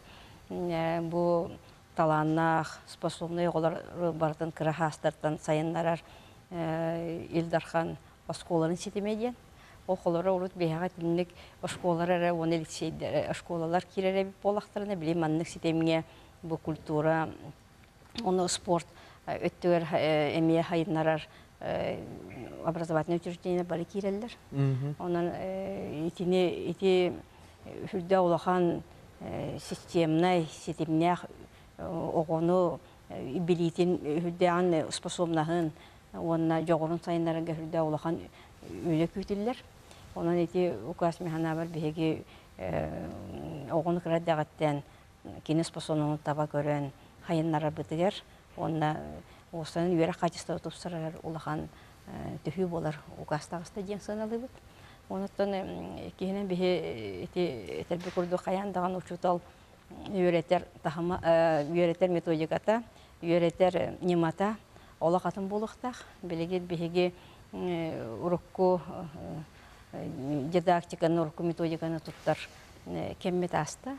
бу талааннаах, способнай оҕолор барытын кыра хаастартан сайыннарар Ил Дархан оскуоларын ситимэ диэн. Ол холоро урут биһиэхэ итинник оскуолалар эрэ уонна лицейдэр оскуолалар киирэр эбит буоллахтарына, били маннык ситимҥэ бу культура уонна спорт өттүгэр эмиэ сайыннарар образовательное учреждение бары киирэллэр. Онон итини ити үрдэ улахан системнай, ситимнээх оҕону билиитин үрдээҕин способнаһын уонна дьоҕурун сайыннарарга үрдээх улахан үлэ күүтүллэр. Онон ити указ механабар биһиги оҕону кыра эрдэҕиттэн кини способнаһын таба көрөн хайыннарарбытыгар уонна уостан үөрэх хаачыстыба тупсарар улахан төһүү буолар указ таҕыста диэн сыаналыыбыт. Онуттан иккиһинэн биһи ити этэрби курдук хайаан даҕаны учуутал үөрэтэр таһыма үөрэтэр методиката, үөрэтэр ньымата олох атын буолуохтаах. Билигин биһиги урукку дидактиканы, урукку методиканы туттар кэммит ааста.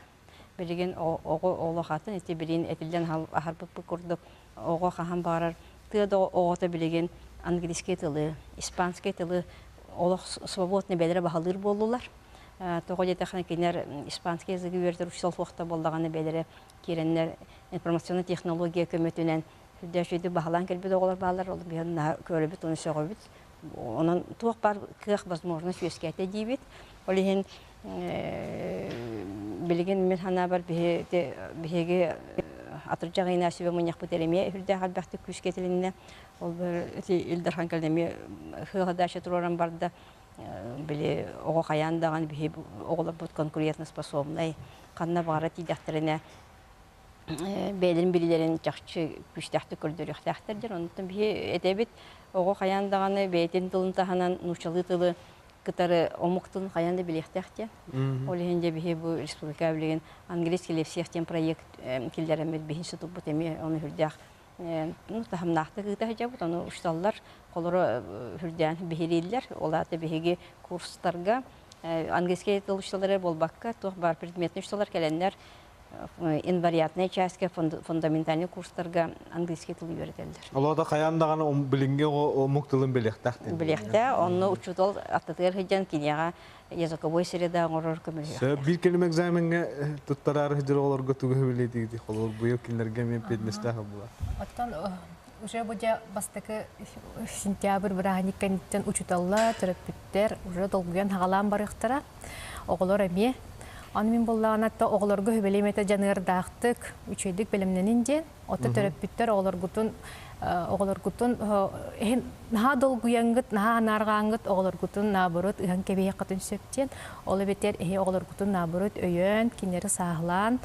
Билигин оҕо олох атын ити билигин этиллэн аһарбыппыт курдук оҕо хаһан баҕарар тыа да оҕото билигин английский тылы, испанский тылы олох свободно бэйэлэрэ баһылыыр буоллулар. Тоҕо диэтэххинэ кинилэр испанский языгы үөрэтэр учуутал суохта буоллаҕына бэйэлэрэ киирэннэр информационнай технология көмөтүнэн сүрдээх үчүгэйдик баһылаан кэлбит оҕолор бааллар. Ол биһиги наһаа көрөбүт уонна сөҕөбүт. Онон туох баар кыах возможность үөскээтэ диибит. Ол иһин билигин мин санаабар биһиги атырдьах ыйына сүбэ мунньахпыт эмиэ үрдээх элбэхтик күүскэ этилиннэ. Ол ити Ил Дархан кэлэн эмиэ сыала туруоран барда. Били оҕо хайаан даҕаны биһи оҕолорбут конкурентоспособнай ханна баҕара тиийдэхтэринэ бэйэлэрин билиилэрин чахчы күүстээхтик көрдөрүөхтээхтэр диэн. Онтон биһи этэбит оҕо хайаан даҕаны бэйэтин тылын таһынан нууччалыы тылы кытары омук тылын хайаан да билиэхтээх диэн. Ол иһин дьэ биһи бу республика билигин английский для всех диэн проект киллэрэммит биһи институппут эмиэ ону үрдээх ну, таһымнаахтык ыыта сылдьабыт. Ону учууталлар холоро үрдээн биһирииллэр. Ол аата биһиги курстарга английский тыл учууталлара буолбакка туох баар предметный учууталлар кэлэннэр инвариантнай чааска фундаментальный курстарга английский тылы үөрэтэллэр.
Олода хайаан даҕаны билиҥҥи омук тылын билиэхтээх диэн.
Билиэхтээх, онно учуутал аттытыгар сылдьан киниэхэ языковой среда оҥорор көмөлөһүөхтээх.
Биир кэлим экзамеҥҥа туттараары сылдьар оҕолорго тугу билиэтигит? Холобур, быйыл кинилэргэ эмиэ педместээх буолар.
Оттон уже бу дьэ бастакы сентябрь бырааһынньык кэнниттэн учууталлар, төрөппүттэр уже долгуйан хаҕалаан барыахтара. Оҕолор эмиэ. Аны мин буоллаҕына та оҕолорго сүбэлиэм этэ дьаныардаахтык, үчүгэйдик бэлэмнэнин диэн. Ото төрөппүттэр оҕолоргутун оҕолоргутун эһин наһаа долгуйаҥҥыт, наһаа анаарҕааҥҥыт оҕолоргутун наоборот ыһан кэбиһиэххитин сөп диэн. Ол эбэтэр эһи оҕолоргутун наоборот өйөөн, кинилэри сааһылаан,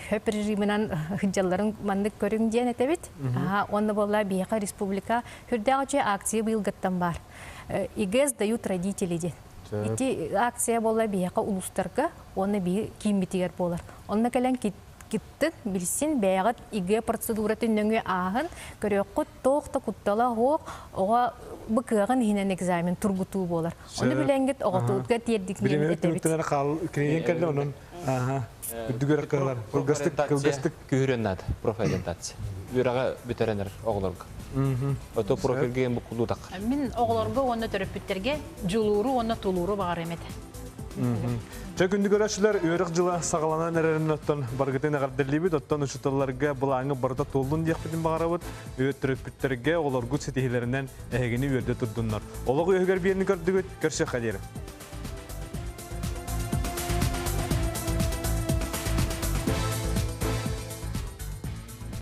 хөп режиминэн сылдьалларын маннык көрүҥ диэн этэбит. Уонна буолла биһиэхэ республика сүрдээх үчүгэй акция быйылгыттан баар. ЕГЭ сдают родители диэн. Ити акция буолла биһиэхэ улуустарга уонна биһи кииммитигэр буолар. Онно кэлэн киттын, билсин, бэйэҕит ЕГЭ процедуратын нөҥүө ааһын, көрүөххүт, туох да куттала суох, оҕо бу кыаҕын иһинэн экзамен тургутуу буолар. Ону билэҥҥит оҕотуутга тиэрдик
диэн этэбит. хаал киниген кэллэ онон үрдүгэр кыалар. Кылгастык кылгастык
күүһүрүөн наада профориентация. Үөрэҕэ бүтэрэнэр оҕолорго. Ото профилге буккулуу таххар.
Мин оҕолорго уонна төрөппүттэргэ дьулууру уонна тулууру баҕарыам этэ.
Чэ күндү көрөөччүлэр, үөрэх дьыла саҕаланан эрэрин оттон баргытын эҕэрдэлиибит, оттон учууталларга былааҥҥа барыта туоллун диэхпитин баҕарабыт. Төрөппүттэргэ оҕолоргут ситиһиилэринэн эһигини үөрдэ турдуннар. Олох үөһүгэр биэрни көрдүгүт, көрсүөххэ диэри.